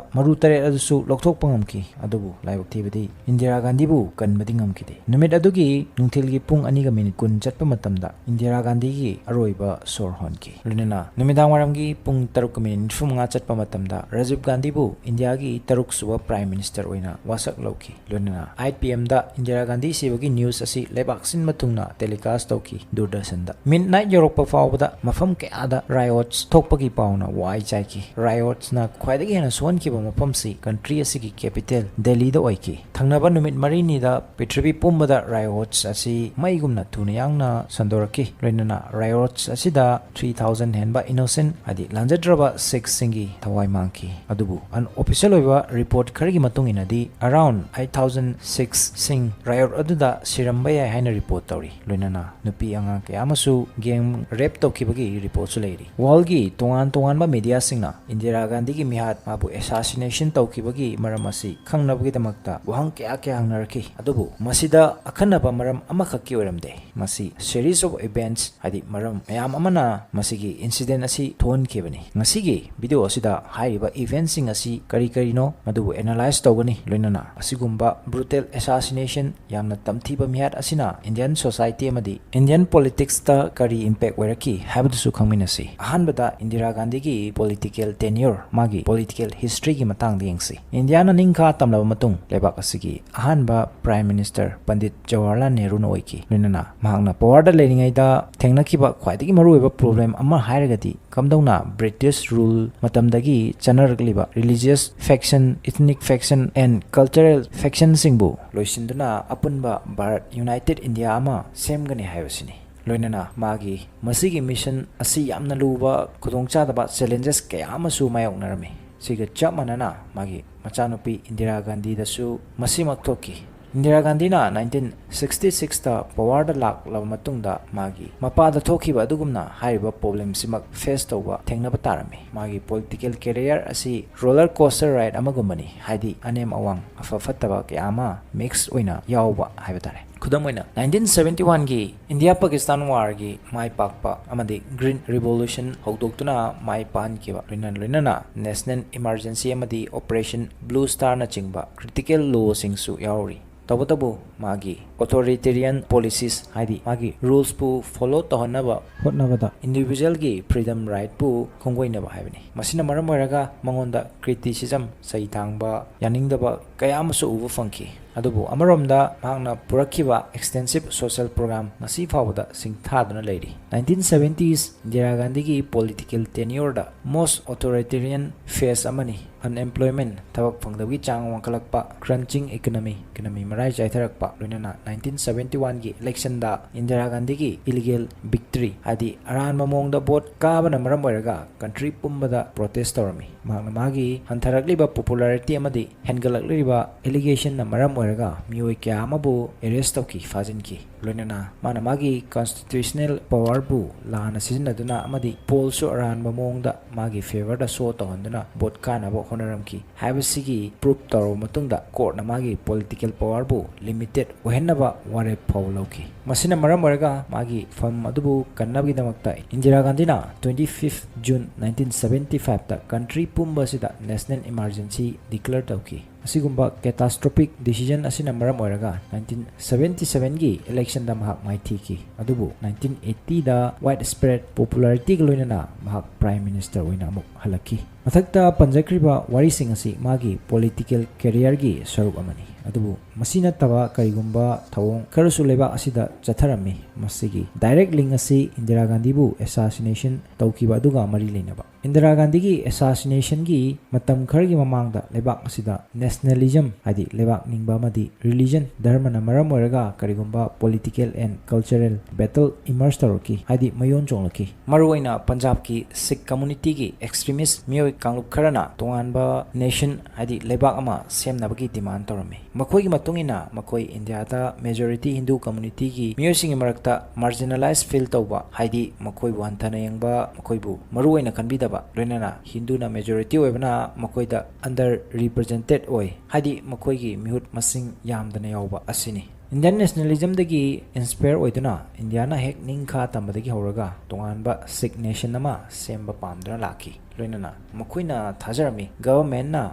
ꯃꯔꯨ ꯇꯔꯦꯠ ꯑꯗꯨꯁꯨ ꯂꯧꯊꯣꯛꯄ ꯉꯝꯈꯤ, ꯑꯗꯨꯕꯨ ꯂꯥꯏꯕꯛ ꯊꯤꯕꯗꯤ ꯏꯟꯗꯤꯔꯥ ꯒꯥꯟꯙꯤꯕꯨ ꯀꯟꯕꯗꯤ ꯉꯝꯈꯤꯗꯦ꯫ ꯅꯨꯃꯤꯠ ꯑꯗꯨꯒꯤ ꯅꯨꯡꯊꯤꯜꯒꯤ ꯄꯨꯡ ꯑꯅꯤꯒ ꯃꯤꯅꯤꯠ ꯀꯨꯟ ꯆꯠꯄ ꯃꯇꯝꯗ ꯏꯟꯗꯤꯔꯥ ꯒꯥꯟꯙꯤꯒꯤ ꯑꯔꯣꯏꯕ ꯁꯣꯔ ꯍꯣꯟꯈꯤ꯫ ꯂꯣꯏꯅꯅ ꯅꯨꯃꯤꯗꯥꯡ ꯋꯥꯏꯔꯝꯒꯤ ꯄꯨꯡ ꯇꯔꯨꯛꯀ ꯃꯤꯅꯤꯠ ꯅꯤꯐꯨ ꯃꯉꯥ ꯆꯠꯄ ꯃꯇꯝꯗ ꯔꯥꯖꯤꯕ ꯒꯥꯟꯙꯤꯕꯨ ꯏꯟꯗꯤꯌꯥꯒꯤ ꯇꯔꯨꯛ ꯁꯨꯕ Prime Minister ꯑꯣꯏꯅ ꯋꯥꯁꯛ ꯂꯧꯈꯤ꯫ ꯂꯣꯏꯅꯅ eight PM ꯗ ꯏꯟꯗꯤꯔꯥ ꯒꯥꯟꯙꯤ ꯁꯤꯕꯒꯤ news ꯑꯁꯤ ꯂꯩꯕꯥꯛ ꯁꯤꯟꯕ ꯊꯨꯡꯅ telecast ꯇꯧꯈꯤ ꯗꯨꯔꯗꯔꯁꯟꯗ꯫ Midnight ꯌꯧꯔꯛꯄ ꯐꯥꯎꯕꯗ ꯃꯐꯝ ꯀꯌꯥꯗ riots ꯊꯣꯛꯄꯒꯤ ꯄꯥꯎꯅ ꯋꯥꯏ ꯆꯥꯏꯈꯤ꯫ Riotsꯅ ꯈ꯭ꯋꯥꯏꯗꯒꯤ ꯍꯦꯟꯅ ꯁꯣꯛꯍꯟꯈꯤꯕ ꯃꯐꯝꯁꯤ country ꯑꯁꯤꯒꯤ capital ꯗꯦꯜꯂꯤꯗ ꯑꯣꯏꯈꯤ꯫ ꯊꯪꯅꯕ ꯅꯨꯃꯤꯠ ꯃꯔꯤꯅꯤꯗ ꯄ꯭ꯔꯤꯊꯤꯕꯤ ꯄꯨꯝꯕꯗ riots ꯑꯁꯤ ꯃꯩꯒꯨꯝꯅ ꯊꯨꯅ ꯌꯥꯡꯅ ꯁꯟꯗꯣꯔꯛꯈꯤ꯫ ꯂꯣꯏꯅꯅ riots ꯑꯁꯤꯗ three thousand ꯍꯦꯟꯕ innocent, ꯍꯥꯏꯗꯤ ꯂꯥꯟꯖꯗ꯭ꯔꯕ Sikhꯁꯤꯡꯒꯤ ꯊꯋꯥꯏ ꯃꯥꯡꯈꯤ꯫ ꯑꯗꯨꯕꯨ unofficial ꯑꯣꯏꯕ report ꯈꯔꯒꯤ ꯃꯇꯨꯡ ꯏꯟꯅꯗꯤ around eight thousand Sikhꯁꯤꯡ riot ꯑꯗꯨꯗ ꯁꯤꯔꯝꯕ ꯌꯥꯏ ꯍꯥꯏꯅ report ꯇꯧꯔꯤ꯫ ꯂꯣꯏꯅꯅ ꯅꯨꯄꯤ ꯑꯉꯥꯡ ꯀꯌꯥ ꯑꯃꯁꯨ gang rape ꯇꯧꯈꯤꯕꯒꯤ reportꯁꯨ ꯂꯩꯔꯤ꯫ Worldꯒꯤ ꯇꯣꯉꯥꯟ ꯇꯣꯉꯥꯟꯕ mediaꯁꯤꯡꯅ ꯏꯟꯗꯤꯔꯥ ꯒꯥꯟꯙꯤꯒꯤ ꯃꯤꯍꯥꯠ, ꯃꯥꯕꯨ assassination ꯇꯧꯈꯤꯕꯒꯤ ꯃꯔꯝ ꯑꯁꯤ ꯈꯪꯅꯕꯒꯤꯗꯃꯛꯇ ꯋꯥꯍꯪ ꯀꯌꯥ ꯀꯌꯥ ꯍꯪꯅꯔꯛꯈꯤ꯫ ꯑꯗꯨꯕꯨ ꯃꯁꯤꯗ ꯑꯈꯟꯅꯕ ꯃꯔꯝ ꯑꯃꯈꯛꯀꯤ ꯑꯣꯏꯔꯝꯗꯦ꯫ ꯃꯁꯤ series of events, ꯍꯥꯏꯗꯤ ꯃꯔꯝ ꯃꯌꯥꯝ ꯑꯃꯅ ꯃꯁꯤꯒꯤ incident ꯑꯁꯤ ꯊꯣꯛꯍꯟꯈꯤꯕꯅꯤ꯫ ꯉꯁꯤꯒꯤ video ꯑꯁꯤꯗ ꯍꯥꯏꯔꯤꯕ eventꯁꯤꯡ ꯑꯁꯤ ꯀꯔꯤ ꯀꯔꯤꯅꯣ, ꯃꯗꯨꯕꯨ analyse ꯇꯧꯒꯅꯤ꯫ ꯂꯣꯏꯅꯅ ꯑꯁꯤꯒꯨꯝꯕ brutal assassination, ꯌꯥꯝꯅ ꯇꯝꯊꯤꯕ ꯃꯤꯍꯥꯠ ꯑꯁꯤꯅ Indian society ꯑꯃꯗꯤ Indian politicsꯇ ꯀꯔꯤ impact ꯑꯣꯏꯔꯛꯈꯤ ꯍꯥꯏꯕꯗꯨꯁꯨ ꯈꯪꯃꯤꯟꯅꯁꯤ꯫ ꯑꯍꯥꯟꯕꯗ ꯏꯟꯗꯤꯔꯥ ꯒꯥꯟꯙꯤꯒꯤ political tenure, ꯃꯥꯒꯤ political historyꯒꯤ ꯃꯇꯥꯡꯗ ꯌꯦꯡꯁꯤ꯫ ꯏꯟꯗꯤꯌꯥꯅ ꯅꯤꯡꯈꯥ ꯇꯝꯂꯕ ꯃꯇꯨꯡ ꯂꯩꯕꯥꯛ ꯑꯁꯤꯒꯤ ꯑꯍꯥꯟꯕ Prime Minister ꯄꯟꯗꯤꯠ ꯖꯋꯥꯍꯔꯂꯥꯜ ꯅꯦꯍꯔꯨꯅ ꯑꯣꯏꯈꯤ꯫ ꯂꯣꯏꯅꯅ ꯃꯍꯥꯛꯅ powerꯗ ꯂꯩꯔꯤꯉꯩꯗ ꯊꯦꯡꯅꯈꯤꯕ ꯈ꯭ꯋꯥꯏꯗꯒꯤ ꯃꯔꯨꯑꯣꯏꯕ problem ꯑꯃ ꯍꯥꯏꯔꯒꯗꯤ ꯀꯝꯗꯧꯅ British rule ꯃꯇꯝꯗꯒꯤ ꯆꯠꯅꯔꯛꯂꯤꯕ religious faction, ethnic faction and cultural factionꯁꯤꯡꯕꯨ ꯂꯣꯏꯁꯤꯟꯗꯨꯅ ꯑꯄꯨꯟꯕ ꯚꯥꯔꯠ United India ꯑꯃ ꯁꯦꯝꯒꯅꯤ ꯍꯥꯏꯕꯁꯤꯅꯤ꯫ ꯂꯣꯏꯅꯅ ꯃꯥꯒꯤ ꯃꯁꯤꯒꯤ mission ꯑꯁꯤ ꯌꯥꯝꯅ ꯂꯨꯕ ꯈꯨꯗꯣꯡꯆꯥꯗꯕ challenges ꯀꯌꯥ ꯑꯃꯁꯨ ꯃꯥꯌꯣꯛꯅꯔꯝꯃꯤ꯫ ꯁꯤꯒ ꯆꯞ ꯃꯥꯟꯅꯅ ꯃꯥꯒꯤ ꯃꯆꯥꯅꯨꯄꯤ ꯏꯟꯗꯤꯔꯥ ꯒꯥꯟꯙꯤꯗꯁꯨ ꯃꯁꯤꯃꯛ ꯊꯣꯛꯈꯤ꯫ ꯏꯟꯗꯤꯔꯥ ꯒꯥꯟꯙꯤꯅ ꯅꯥꯏꯟꯇꯤꯟ ꯁꯤꯛꯁꯇꯤ ꯁꯤꯛꯁꯇ ꯄꯋꯥꯔꯗ ꯂꯥꯛꯂꯕ ꯃꯇꯨꯡꯗ ꯃꯥꯒꯤ ꯃꯄꯥꯗ ꯊꯣꯛꯈꯤꯕ ꯑꯗꯨꯒꯨꯝꯅ ꯍꯥꯏꯔꯤꯕ ꯄ꯭ꯔꯣꯕ꯭ꯂꯦꯝꯁꯤꯃꯛ ꯐꯦꯁ ꯇꯧꯕ ꯊꯦꯡꯅꯕ ꯇꯥꯔꯝꯃꯤ꯫ ꯃꯥꯒꯤ ꯄꯣꯂꯤꯇꯤꯀꯦꯜ ꯀꯦꯔꯤꯌꯔ ꯑꯁꯤ ꯔꯣꯂꯔ ꯀꯣꯁꯇꯔ ꯔꯥꯏꯗ ꯑꯃꯒꯨꯝꯕꯅꯤ, ꯍꯥꯏꯗꯤ ꯑꯅꯦꯝ ꯑꯋꯥꯡ, ꯑꯐ ꯐꯠꯇꯕ ꯀꯌꯥ ꯑꯃ ꯃꯤꯛꯁ ꯑꯣꯏꯅ ꯌꯥꯎꯕ ꯍꯥꯏꯕ ꯇꯥꯔꯦ꯫ ꯈꯨꯗꯝ ꯑꯣꯏꯅ, ꯅꯥꯏꯟꯇꯤꯟ ꯁꯕꯦꯟꯇꯤ ꯋꯥꯟꯒꯤ ꯏꯟꯗꯤꯌꯥ ꯄꯥꯀꯤꯁꯇꯥꯟ ꯋꯥꯔꯒꯤ ꯃꯥꯏ ꯄꯥꯛꯄ ꯑꯃꯗꯤ ꯒ꯭ꯔꯤꯟ ꯔꯤꯚꯣꯂꯨꯁꯟ ꯍꯧꯗꯣꯛꯇꯨꯅ ꯃꯥꯏ ꯄꯥꯛꯍꯟꯈꯤꯕ, ꯂꯣꯏꯅ ꯂꯣꯏꯅꯅ ꯅꯦꯁꯅꯦꯜ ꯏꯃꯥꯔꯖꯦꯟꯁꯤ ꯑꯃꯗꯤ ꯑꯣꯄꯔꯦꯁꯟ ꯕ꯭ꯂꯨ ꯁ꯭ꯇꯥꯔꯅꯆꯤꯡꯕ ꯀ꯭ꯔꯤꯇꯤꯀꯦꯜ ꯂꯣꯁꯤꯡꯁꯨ ꯌꯥꯎꯔꯤ꯫ ꯇꯧꯕꯇꯕꯨ ꯃꯥꯒꯤ ꯑꯣꯊꯣꯔꯤꯇꯦꯔꯤꯌꯟ ꯄꯣꯂꯤꯁꯤꯁ, ꯍꯥꯏꯗꯤ ꯃꯥꯒꯤ ꯔꯨꯜꯁꯄꯨ ꯐꯣꯂꯣ ꯇꯧꯍꯟꯅꯕ ꯍꯣꯠꯅꯕꯗ ꯏꯟꯗꯤꯚꯤꯖꯨꯋꯦꯜꯒꯤ ꯐ꯭ꯔꯤꯗꯝ ꯔꯥꯏꯠꯄꯨ ꯈꯣꯡꯒꯣꯏꯅꯕ ꯍꯥꯏꯕꯅꯤ꯫ ꯃꯁꯤꯅ ꯃꯔꯝ ꯑꯣꯏꯔꯒ ꯃꯉꯣꯟꯗ ꯀ꯭ꯔꯤꯇꯤꯁꯤꯖꯝ, ꯆꯩ ꯊꯥꯡꯕ, ꯌꯥꯅꯤꯡꯗꯕ ꯀꯌꯥ ꯑꯃꯁꯨ ꯎꯕ ꯐꯪꯈꯤ꯫ ꯑꯗꯨꯕꯨ ꯑꯃꯔꯣꯝꯗ ꯃꯍꯥꯛꯅ ꯄꯨꯔꯛꯈꯤꯕ ꯑꯦꯛꯁꯇꯦꯟꯁꯤꯞ ꯁꯣꯁꯤꯌꯦꯜ ꯄ꯭ꯔꯣꯒ꯭ꯔꯥꯝ ꯉꯁꯤ ꯐꯥꯎꯕꯗ ꯁꯤꯡꯊꯥꯗꯨꯅ ꯂꯩꯔꯤ꯫ ꯅꯥꯏꯟꯇꯤꯟ ꯁꯕꯦꯟꯇꯤꯁ ꯏꯟꯗꯤꯔꯥ ꯒꯥꯟꯙꯤꯒꯤ ꯄꯣꯂꯤꯇꯤꯀꯦꯜ ꯇꯦꯅ꯭ꯌꯨꯔꯗ ꯃꯣꯁ ꯑꯣꯊꯣꯔꯤꯇꯦꯔꯤꯌꯟ ꯐꯦꯁ ꯑꯃꯅꯤ꯫ ꯑꯟꯑꯦꯝꯄ꯭ꯂꯣꯏꯃꯦꯟ, ꯊꯕꯛ ꯐꯪꯗꯕꯒꯤ ꯆꯥꯡ ꯋꯥꯡꯈꯠꯂꯛꯄ, ꯀ꯭ꯔꯟꯆꯤꯡ ꯏꯀꯣꯅꯣꯃꯤ, ꯏꯀꯣꯅꯣꯃꯤ ꯃꯔꯥꯏ ꯆꯥꯏꯊꯔꯛꯄ, ꯂꯣꯏꯅꯅ ꯅꯥꯏꯟꯇꯤꯟ ꯁꯕꯦꯟꯇꯤ ꯋꯥꯟꯒꯤ ꯏꯂꯦꯛꯁꯟꯗ ꯏꯟꯗꯤꯔꯥ ꯒꯥꯟꯙꯤꯒꯤ ꯏꯂꯤꯒꯦꯜ ꯚꯤꯛꯇ꯭ꯔꯤ, ꯍꯥꯏꯗꯤ ꯑꯔꯥꯟꯕ ꯃꯑꯣꯡꯗ ꯚꯣꯠ ꯀꯥꯕꯅ ꯃꯔꯝ ꯑꯣꯏꯔꯒ ꯀꯟꯇ꯭ꯔꯤ ꯄꯨꯝꯕꯗ ꯄ꯭ꯔꯣꯇꯦꯁ ꯇꯧꯔꯝꯃꯤ꯫ ꯃꯍꯥꯛꯅ ꯃꯥꯒꯤ ꯍꯟꯊꯔꯛꯂꯤꯕ ꯄꯣꯄꯨꯂꯥꯔꯤꯇꯤ ꯑꯃꯗꯤ ꯍꯦꯟꯒꯠꯂꯛꯂꯤꯕ ꯑꯦꯂꯤꯒꯦꯁꯟꯅ ꯃꯔꯝ ꯑꯣꯏꯔꯒ ꯃꯤꯑꯣꯏ ꯀꯌꯥ ꯑꯃꯕꯨ ꯑꯦꯔꯦꯁ ꯇꯧꯈꯤ, ꯐꯥꯖꯤꯟꯈꯤ꯫ ꯂꯣꯏꯅꯅ ꯃꯥꯅ ꯃꯥꯒꯤ ꯀꯟꯁꯇꯤꯇ꯭ꯌꯨꯁꯅꯦꯜ ꯄꯋꯥꯔꯕꯨ ꯂꯥꯟꯅ ꯁꯤꯖꯤꯟꯅꯗꯨꯅ ꯑꯃꯗꯤ ꯄꯣꯜꯁꯨ ꯑꯔꯥꯟꯕ ꯃꯑꯣꯡꯗ ꯃꯥꯒꯤ ꯐꯦꯚꯔꯗ ꯁꯣ ꯇꯧꯍꯟꯗꯨꯅ ꯚꯣꯠ ꯀꯥꯅꯕ ꯍꯣꯠꯅꯔꯝꯈꯤ ꯍꯥꯏꯕꯁꯤꯒꯤ ꯄ꯭ꯔꯨꯞ ꯇꯧꯔꯕ ꯃꯇꯨꯡꯗ ꯀꯣꯔꯠꯅ ꯃꯥꯒꯤ ꯄꯣꯂꯤꯇꯤꯀꯦꯜ ꯄꯋꯥꯔꯕꯨ ꯂꯤꯃꯤꯇꯦꯠ ꯑꯣꯏꯍꯟꯅꯕ ꯋꯥꯔꯦꯞ ꯐꯥꯎꯕ ꯂꯧꯈꯤ꯫ ꯃꯁꯤꯅ ꯃꯔꯝ ꯑꯣꯏꯔꯒ ꯃꯥꯒꯤ ꯐꯝ ꯑꯗꯨꯕꯨ ꯀꯟꯅꯕꯒꯤꯗꯃꯛꯇ ꯏꯟꯗꯤꯔꯥ ꯒꯥꯟꯙꯤꯅ twenty fifth June nineteen seventy ꯐꯥꯏꯚꯇ ꯀꯟꯇ꯭ꯔꯤ ꯄꯨꯝꯕ ꯑꯁꯤꯗ ꯅꯦꯁꯅꯦꯜ ꯏꯃꯥꯔꯖꯦꯟꯁꯤ ꯗꯤꯀ꯭ꯂꯦꯌꯔ ꯇꯧꯈꯤ꯫ ꯑꯁꯤꯒꯨꯝꯕ ꯀꯦꯇꯥꯁꯇ꯭ꯔꯣꯐꯤꯛ ꯗꯤꯁꯤꯖꯟ ꯑꯁꯤꯅ ꯃꯔꯝ ꯑꯣꯏꯔꯒ ꯅꯥꯏꯟꯇꯤꯟ ꯁꯕꯦꯟꯇꯤ ꯁꯕꯦꯟꯒꯤ ꯏꯂꯦꯛꯁꯟꯗ ꯃꯍꯥꯛ ꯃꯥꯏꯊꯤꯈꯤ, ꯑꯗꯨꯕꯨ ꯅꯥꯏꯟꯇꯤꯟ ꯑꯩꯠꯇꯤꯗ ꯋꯥꯏꯗ ꯁ꯭ꯄ꯭ꯔꯦꯗ ꯄꯣꯄꯨꯂꯥꯔꯤꯇꯤꯒ ꯂꯣꯏꯅꯅ ꯃꯍꯥꯛ ꯄ꯭ꯔꯥꯏꯝ ꯃꯤꯅꯤꯁꯇꯔ ꯑꯣꯏꯅ ꯑꯃꯨꯛ ꯍꯜꯂꯛꯈꯤ꯫ ꯃꯊꯛꯇ ꯄꯟꯖꯈ꯭ꯔꯤꯕ ꯋꯥꯔꯤꯁꯤꯡ ꯑꯁꯤ ꯃꯥꯒꯤ ꯄꯣꯂꯤꯇꯤꯀꯦꯜ ꯀꯦꯔꯤꯌꯔꯒꯤ ꯁꯔꯨꯛ ꯑꯃꯅꯤ, ꯑꯗꯨꯕꯨ ꯃꯁꯤ ꯅꯠꯇꯕ ꯀꯔꯤꯒꯨꯝꯕ ꯊꯧꯑꯣꯡ ꯈꯔꯁꯨ ꯂꯩꯕꯥꯛ ꯑꯁꯤꯗ ꯆꯠꯊꯔꯝꯃꯤ꯫ ꯃꯁꯤꯒꯤ ꯗꯥꯏꯔꯦꯛ ꯂꯤꯡ ꯑꯁꯤ ꯏꯟꯗꯤꯔꯥ ꯒꯥꯟꯙꯤꯕꯨ ꯑꯦꯁꯥꯁꯤꯅꯦꯁꯟ ꯇꯧꯈꯤꯕ ꯑꯗꯨꯒ ꯃꯔꯤ ꯂꯩꯅꯕ꯫ ꯏꯟꯗꯤꯔꯥ ꯒꯥꯟꯙꯤꯒꯤ ꯑꯦꯁꯥꯁꯤꯅꯦꯁꯟꯒꯤ ꯃꯇꯝ ꯈꯔꯒꯤ ꯃꯃꯥꯡꯗ ꯂꯩꯕꯥꯛ ꯑꯁꯤꯗ ꯅꯦꯁꯅꯦꯂꯤꯖꯝ, ꯍꯥꯏꯗꯤ ꯂꯩꯕꯥꯛ ꯅꯤꯡꯕ ꯑꯃꯗꯤ ꯔꯤꯂꯤꯖꯟ, ꯙꯔꯃꯅ ꯃꯔꯝ ꯑꯣꯏꯔꯒ ꯀꯔꯤꯒꯨꯝꯕ ꯄꯣꯂꯤꯇꯤꯀꯦꯜ ꯑꯦꯟ ꯀꯜꯆꯔꯦꯜ ꯕꯦꯇꯜ ꯏꯃꯔꯖ ꯇꯧꯔꯛꯈꯤ, ꯍꯥꯏꯗꯤ ꯃꯌꯣꯟ ꯆꯣꯡꯂꯛꯈꯤ꯫ ꯃꯔꯨꯑꯣꯏꯅ ꯄꯟꯖꯥꯕꯀꯤ ꯁꯤꯈ ꯀꯝꯃꯨꯅꯤꯇꯤꯒꯤ ꯑꯦꯛꯁꯇ꯭ꯔꯤꯃꯤꯁ ꯃꯤꯑꯣꯏ ꯀꯥꯡꯂꯨꯞ ꯈꯔꯅ ꯇꯣꯉꯥꯟꯕ ꯅꯦꯁꯟ, ꯍꯥꯏꯗꯤ ꯂꯩꯕꯥꯛ ꯑꯃ ꯁꯦꯝꯅꯕꯒꯤ ꯗꯤꯃꯥꯟ ꯇꯧꯔꯝꯃꯤ꯫ ꯃꯈꯣꯏꯒꯤ ꯃꯇꯨꯡ ꯏꯟꯅ ꯃꯈꯣꯏ ꯏꯟꯗꯤꯌꯥꯗ majority Hindu communityꯒꯤ ꯃꯤꯑꯣꯏꯁꯤꯡꯒꯤ ꯃꯔꯛꯇ marginalized feel ꯇꯧꯕ, ꯍꯥꯏꯗꯤ ꯃꯈꯣꯏꯕꯨ ꯍꯟꯊꯅ ꯌꯦꯡꯕ, ꯃꯈꯣꯏꯕꯨ ꯃꯔꯨ ꯑꯣꯏꯅ ꯈꯟꯕꯤꯗꯕ, ꯂꯣꯏꯅꯅ ꯍꯤꯟꯗꯨꯅ majority ꯑꯣꯏꯕꯅ ꯃꯈꯣꯏꯗ under represented ꯑꯣꯏ, ꯍꯥꯏꯗꯤ ꯃꯈꯣꯏꯒꯤ ꯃꯤꯍꯨꯠ ꯃꯁꯤꯡ ꯌꯥꯝꯗꯅ ꯌꯥꯎꯕ ꯑꯁꯤꯅꯤ꯫ Indian nationalismꯗꯒꯤ inspire ꯑꯣꯏꯗꯨꯅ ꯏꯟꯗꯤꯌꯥꯅ ꯍꯦꯛ ꯅꯤꯡꯈꯥ ꯇꯝꯕꯗꯒꯤ ꯍꯧꯔꯒ ꯇꯣꯉꯥꯟꯕ Sikh nation ꯑꯃ ꯁꯦꯝꯕ ꯄꯥꯝꯗꯨꯅ ꯂꯥꯛꯈꯤ꯫ ꯂꯣꯏꯅꯅ ꯃꯈꯣꯏꯅ ꯊꯥꯖꯔꯝꯃꯤ governmentꯅ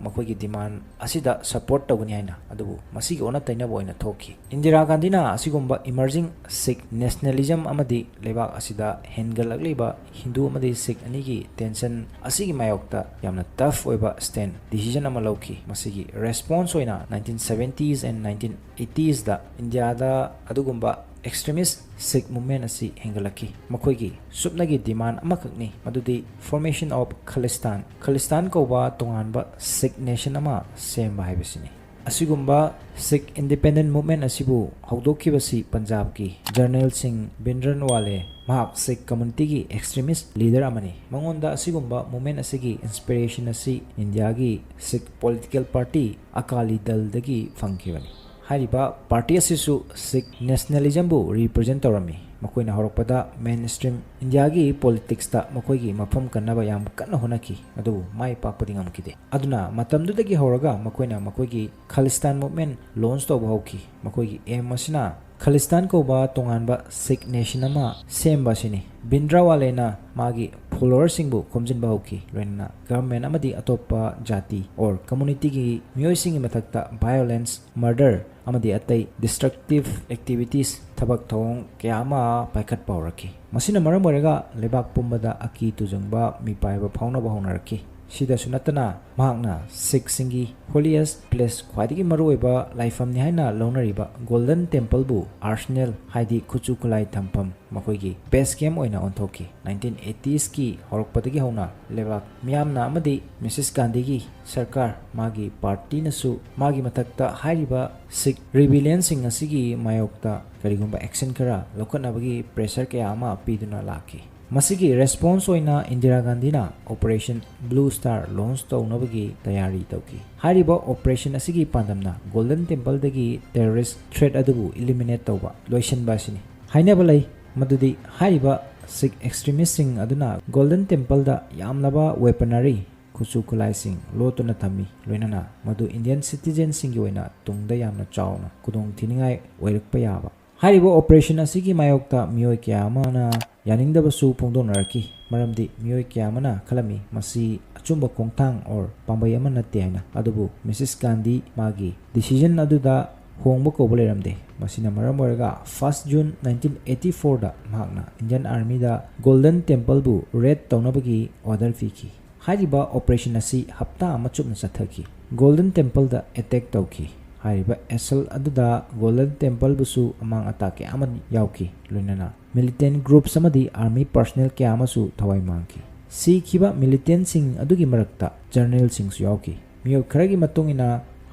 ꯃꯈꯣꯏꯒꯤ demand ꯑꯁꯤꯗ support ꯇꯧꯒꯅꯤ ꯍꯥꯏꯅ, ꯑꯗꯨꯕꯨ ꯃꯁꯤꯒꯤ ꯑꯣꯟꯅ ꯇꯩꯅꯕ ꯑꯣꯏꯅ ꯊꯣꯛꯈꯤ꯫ ꯏꯟꯗꯤꯔꯥ ꯒꯥꯟꯙꯤꯅ ꯑꯁꯤꯒꯨꯝꯕ emerging Sikh nationalism ꯑꯃꯗꯤ ꯂꯩꯕꯥꯛ ꯑꯁꯤꯗ ꯍꯦꯟꯒꯠꯂꯛꯂꯤꯕ ꯍꯤꯟꯗꯨ ꯑꯃꯗꯤ Sikh ꯑꯅꯤꯒꯤ tension ꯑꯁꯤꯒꯤ ꯃꯥꯌꯣꯛꯇ ꯌꯥꯝꯅ tough ꯑꯣꯏꯕ stand decision ꯑꯃ ꯂꯧꯈꯤ꯫ ꯃꯁꯤꯒꯤ response ꯑꯣꯏꯅ nineteen seventies and nineteen eighteesꯗ ꯏꯟꯗꯤꯌꯥꯗ ꯑꯗꯨꯒꯨꯝꯕ extremist Sikh movement ꯑꯁꯤ ꯍꯦꯟꯒꯠꯂꯛꯈꯤ꯫ ꯃꯈꯣꯏꯒꯤ ꯁꯨꯞꯅꯒꯤ demand ꯑꯃꯈꯛꯅꯤ, ꯃꯗꯨꯗꯤ formation of Khalistan, ꯈꯂꯤꯁꯇꯥꯟ ꯀꯧꯕ ꯇꯣꯉꯥꯟꯕ Sikh nation ꯑꯃ ꯁꯦꯝꯕ ꯍꯥꯏꯕꯁꯤꯅꯤ꯫ ꯑꯁꯤꯒꯨꯝꯕ Sikh independent movement ꯑꯁꯤꯕꯨ ꯍꯧꯗꯣꯛꯈꯤꯕꯁꯤ ꯄꯟꯖꯥꯕꯀꯤ ꯖꯔꯅꯦꯜ ꯁꯤꯡ ꯚꯤꯟꯗ꯭ꯔꯟꯋꯥꯂꯦ, ꯃꯍꯥꯛ Sikh communityꯒꯤ extremist leader ꯑꯃꯅꯤ꯫ ꯃꯉꯣꯟꯗ ꯑꯁꯤꯒꯨꯝꯕ movement ꯑꯁꯤꯒꯤ inspiration ꯑꯁꯤ ꯏꯟꯗꯤꯌꯥꯒꯤ Sikh political party ꯑꯀꯥꯂꯤ ꯗꯜꯗꯒꯤ ꯐꯪꯈꯤꯕꯅꯤ꯫ ꯍꯥꯏꯔꯤꯕ party ꯑꯁꯤꯁꯨ Sikh nationalismꯕꯨ represent ꯇꯧꯔꯝꯃꯤ꯫ ꯃꯈꯣꯏꯅ ꯍꯧꯔꯛꯄꯗ mainstream ꯏꯟꯗꯤꯌꯥꯒꯤ politicsꯇ ꯃꯈꯣꯏꯒꯤ ꯃꯐꯝ ꯀꯟꯅꯕ ꯌꯥꯝ ꯀꯟꯅ ꯍꯣꯠꯅꯈꯤ, ꯑꯗꯨꯕꯨ ꯃꯥꯏ ꯄꯥꯛꯄꯗꯤ ꯉꯝꯈꯤꯗꯦ꯫ ꯑꯗꯨꯅ ꯃꯇꯝꯗꯨꯗꯒꯤ ꯍꯧꯔꯒ ꯃꯈꯣꯏꯅ ꯃꯈꯣꯏꯒꯤ Khalistan movement launch ꯇꯧꯕ ꯍꯧꯈꯤ꯫ ꯃꯈꯣꯏꯒꯤ aim ꯑꯁꯤꯅ ꯈꯂꯤꯁꯇꯥꯟ ꯀꯧꯕ ꯇꯣꯉꯥꯟꯕ Sikh nation ꯑꯃ ꯁꯦꯝꯕ ꯑꯁꯤꯅꯤ꯫ ꯚꯤꯟꯗ꯭ꯔꯋꯥꯂꯦꯅ ꯃꯥꯒꯤ followerꯁꯤꯡꯕꯨ ꯈꯣꯝꯖꯤꯟꯕ ꯍꯧꯈꯤ, ꯂꯣꯏꯅꯅ government ꯑꯃꯗꯤ ꯑꯇꯣꯞꯄ ꯖꯥꯇꯤ or communityꯒꯤ ꯃꯤꯑꯣꯏꯁꯤꯡꯒꯤ ꯃꯊꯛꯇ violence, murder ꯑꯃꯗꯤ ꯑꯇꯩ destructive activities, ꯊꯕꯛ ꯊꯧꯑꯣꯡ ꯀꯌꯥ ꯑꯃ ꯄꯥꯏꯈꯠꯄ ꯍꯧꯔꯛꯈꯤ꯫ ꯃꯁꯤꯅ ꯃꯔꯝ ꯑꯣꯏꯔꯒ ꯂꯩꯕꯥꯛ ꯄꯨꯝꯕꯗ ꯑꯀꯤ ꯇꯨꯖꯨꯡꯕ ꯃꯤꯄꯥꯏꯕ ꯐꯥꯎꯅꯕ ꯍꯧꯅꯔꯛꯈꯤ꯫ ꯁꯤꯗꯁꯨ ꯅꯠꯇꯅ, ꯃꯍꯥꯛꯅ Sikhꯁꯤꯡꯒꯤ holiest place, ꯈ꯭ꯋꯥꯏꯗꯒꯤ ꯃꯔꯨꯑꯣꯏꯕ ꯂꯥꯏꯐꯝꯅꯤ ꯍꯥꯏꯅ ꯂꯧꯅꯔꯤꯕ Golden Templeꯕꯨ arsenal, ꯍꯥꯏꯗꯤ ꯈꯨꯠꯁꯨ ꯈꯨꯠꯂꯥꯏ ꯊꯝꯐꯝ, ꯃꯈꯣꯏꯒꯤ base camp ꯑꯣꯏꯅ ꯑꯣꯟꯊꯣꯛꯈꯤ꯫ Nineteen eightieski ꯍꯧꯔꯛꯄꯗꯒꯤ ꯍꯧꯅ ꯂꯩꯕꯥꯛ ꯃꯤꯌꯥꯝꯅ ꯑꯃꯗꯤ ꯃꯤꯁꯦꯁ ꯒꯥꯟꯙꯤꯒꯤ ꯁꯔꯀꯥꯔ, ꯃꯥꯒꯤ partyꯅꯁꯨ ꯃꯥꯒꯤ ꯃꯊꯛꯇ ꯍꯥꯏꯔꯤꯕ Sikh rebellionꯁꯤꯡ ꯑꯁꯤꯒꯤ ꯃꯥꯌꯣꯛꯇ ꯀꯔꯤꯒꯨꯝꯕ action ꯈꯔ ꯂꯧꯈꯠꯅꯕꯒꯤ pressure ꯀꯌꯥ ꯑꯃ ꯄꯤꯗꯨꯅ ꯂꯥꯛꯈꯤ꯫ ꯃꯁꯤꯒꯤ ꯔꯦꯁꯄꯣꯟꯁ ꯑꯣꯏꯅ ꯏꯟꯗꯤꯔꯥ ꯒꯥꯟꯙꯤꯅ ꯑꯣꯄꯔꯦꯁꯟ ꯕ꯭ꯂꯨ ꯁ꯭ꯇꯥꯔ ꯂꯣꯟꯆ ꯇꯧꯅꯕꯒꯤ ꯇꯌꯥꯔꯤ ꯇꯧꯈꯤ꯫ ꯍꯥꯏꯔꯤꯕ ꯑꯣꯄꯔꯦꯁꯟ ꯑꯁꯤꯒꯤ ꯄꯥꯟꯗꯝꯅ ꯒꯣꯜꯗꯟ ꯇꯦꯝꯄꯜꯗꯒꯤ ꯇꯦꯔꯣꯔꯤꯁ ꯊ꯭ꯔꯦꯠ ꯑꯗꯨꯕꯨ ꯏꯂꯤꯃꯤꯅꯦꯠ ꯇꯧꯕ, ꯂꯣꯏꯁꯤꯟꯕ ꯑꯁꯤꯅꯤ꯫ ꯍꯥꯏꯅꯕ ꯂꯩ ꯃꯗꯨꯗꯤ ꯍꯥꯏꯔꯤꯕ ꯁꯤꯈ ꯑꯦꯛꯁꯇ꯭ꯔꯤꯃꯤꯁ꯭ꯠꯁꯤꯡ ꯑꯗꯨꯅ ꯒꯣꯜꯗꯟ ꯇꯦꯝꯄꯜꯗ ꯌꯥꯝꯂꯕ ꯋꯦꯄꯅꯔꯤ, ꯈꯨꯠꯁꯨ ꯈꯨꯠꯂꯥꯏꯁꯤꯡ ꯂꯣꯠꯇꯨꯅ ꯊꯝꯃꯤ, ꯂꯣꯏꯅꯅ ꯃꯗꯨ ꯏꯟꯗꯤꯌꯟ ꯁꯤꯇꯤꯖꯦꯟꯁꯤꯡꯒꯤ ꯑꯣꯏꯅ ꯇꯨꯡꯗ ꯌꯥꯝꯅ ꯆꯥꯎꯅ ꯈꯨꯗꯣꯡꯊꯤꯅꯤꯡꯉꯥꯏ ꯑꯣꯏꯔꯛꯄ ꯌꯥꯕ꯫ ꯍꯥꯏꯔꯤꯕ ꯑꯣꯄꯔꯦꯁꯟ ꯑꯁꯤꯒꯤ ꯃꯥꯌꯣꯛꯇ ꯃꯤꯑꯣꯏ ꯀꯌꯥ ꯑꯃꯅ ꯌꯥꯅꯤꯡꯗꯕꯁꯨ ꯐꯣꯡꯗꯣꯛꯅꯔꯛꯈꯤ, ꯃꯔꯝꯗꯤ ꯃꯤꯑꯣꯏ ꯀꯌꯥ ꯑꯃꯅ ꯈꯜꯂꯝꯃꯤ ꯃꯁꯤ ꯑꯆꯨꯝꯕ ꯈꯣꯡꯊꯥꯡ or ꯄꯥꯝꯕꯩ ꯑꯃ ꯅꯠꯇꯦ ꯍꯥꯏꯅ꯫ ꯑꯗꯨꯕꯨ ꯃꯤꯁꯦꯁ ꯒꯥꯟꯙꯤ ꯃꯥꯒꯤ ꯗꯤꯁꯤꯖꯟ ꯑꯗꯨꯗ ꯍꯣꯡꯕ ꯀꯧꯕ ꯂꯩꯔꯝꯗꯦ꯫ ꯃꯁꯤꯅ ꯃꯔꯝ ꯑꯣꯏꯔꯒ first June nineteen eighty fourꯗ ꯃꯍꯥꯛꯅ ꯏꯟꯗꯤꯌꯟ ꯑꯥꯔꯃꯤꯗ ꯒꯣꯜꯗꯟ ꯇꯦꯝꯄꯜꯕꯨ ꯔꯦꯗ ꯇꯧꯅꯕꯒꯤ ꯑꯣꯔꯗꯔ ꯄꯤꯈꯤ꯫ ꯍꯥꯏꯔꯤꯕ ꯑꯣꯄꯔꯦꯁꯟ ꯑꯁꯤ ꯍꯞꯇꯥ ꯑꯃ ꯆꯨꯞꯅ ꯆꯠꯊꯈꯤ꯫ ꯒꯣꯜꯗꯟ ꯇꯦꯝꯄꯜꯗ ꯑꯦꯇꯦꯛ ꯇꯧꯈꯤ꯫ ꯍꯥꯏꯔꯤꯕ ꯑꯦꯁꯜ ꯑꯗꯨꯗ ꯒꯣꯜꯗꯟ ꯇꯦꯝꯄꯜꯕꯨꯁꯨ ꯑꯃꯥꯡ ꯑꯇꯥ ꯀꯌꯥ ꯑꯃ ꯌꯥꯎꯈꯤ, ꯂꯣꯏꯅꯅ ꯃꯤꯂꯤꯇꯦꯟ ꯒ꯭ꯔꯨꯞꯁ ꯑꯃꯗꯤ ꯑꯥꯔꯃꯤ ꯄꯔꯁꯅꯦꯜ ꯀꯌꯥ ꯑꯃꯁꯨ ꯊꯋꯥꯏ ꯃꯥꯡꯈꯤ꯫ ꯁꯤꯈꯤꯕ ꯃꯤꯂꯤꯇꯦꯟꯁꯤꯡ ꯑꯗꯨꯒꯤ ꯃꯔꯛꯇ ꯖꯔꯅꯦꯜꯁꯤꯡꯁꯨ ꯌꯥꯎꯈꯤ꯫ ꯃꯤꯑꯣꯏ ꯈꯔꯒꯤ ꯃꯇꯨꯡ ꯏꯟꯅ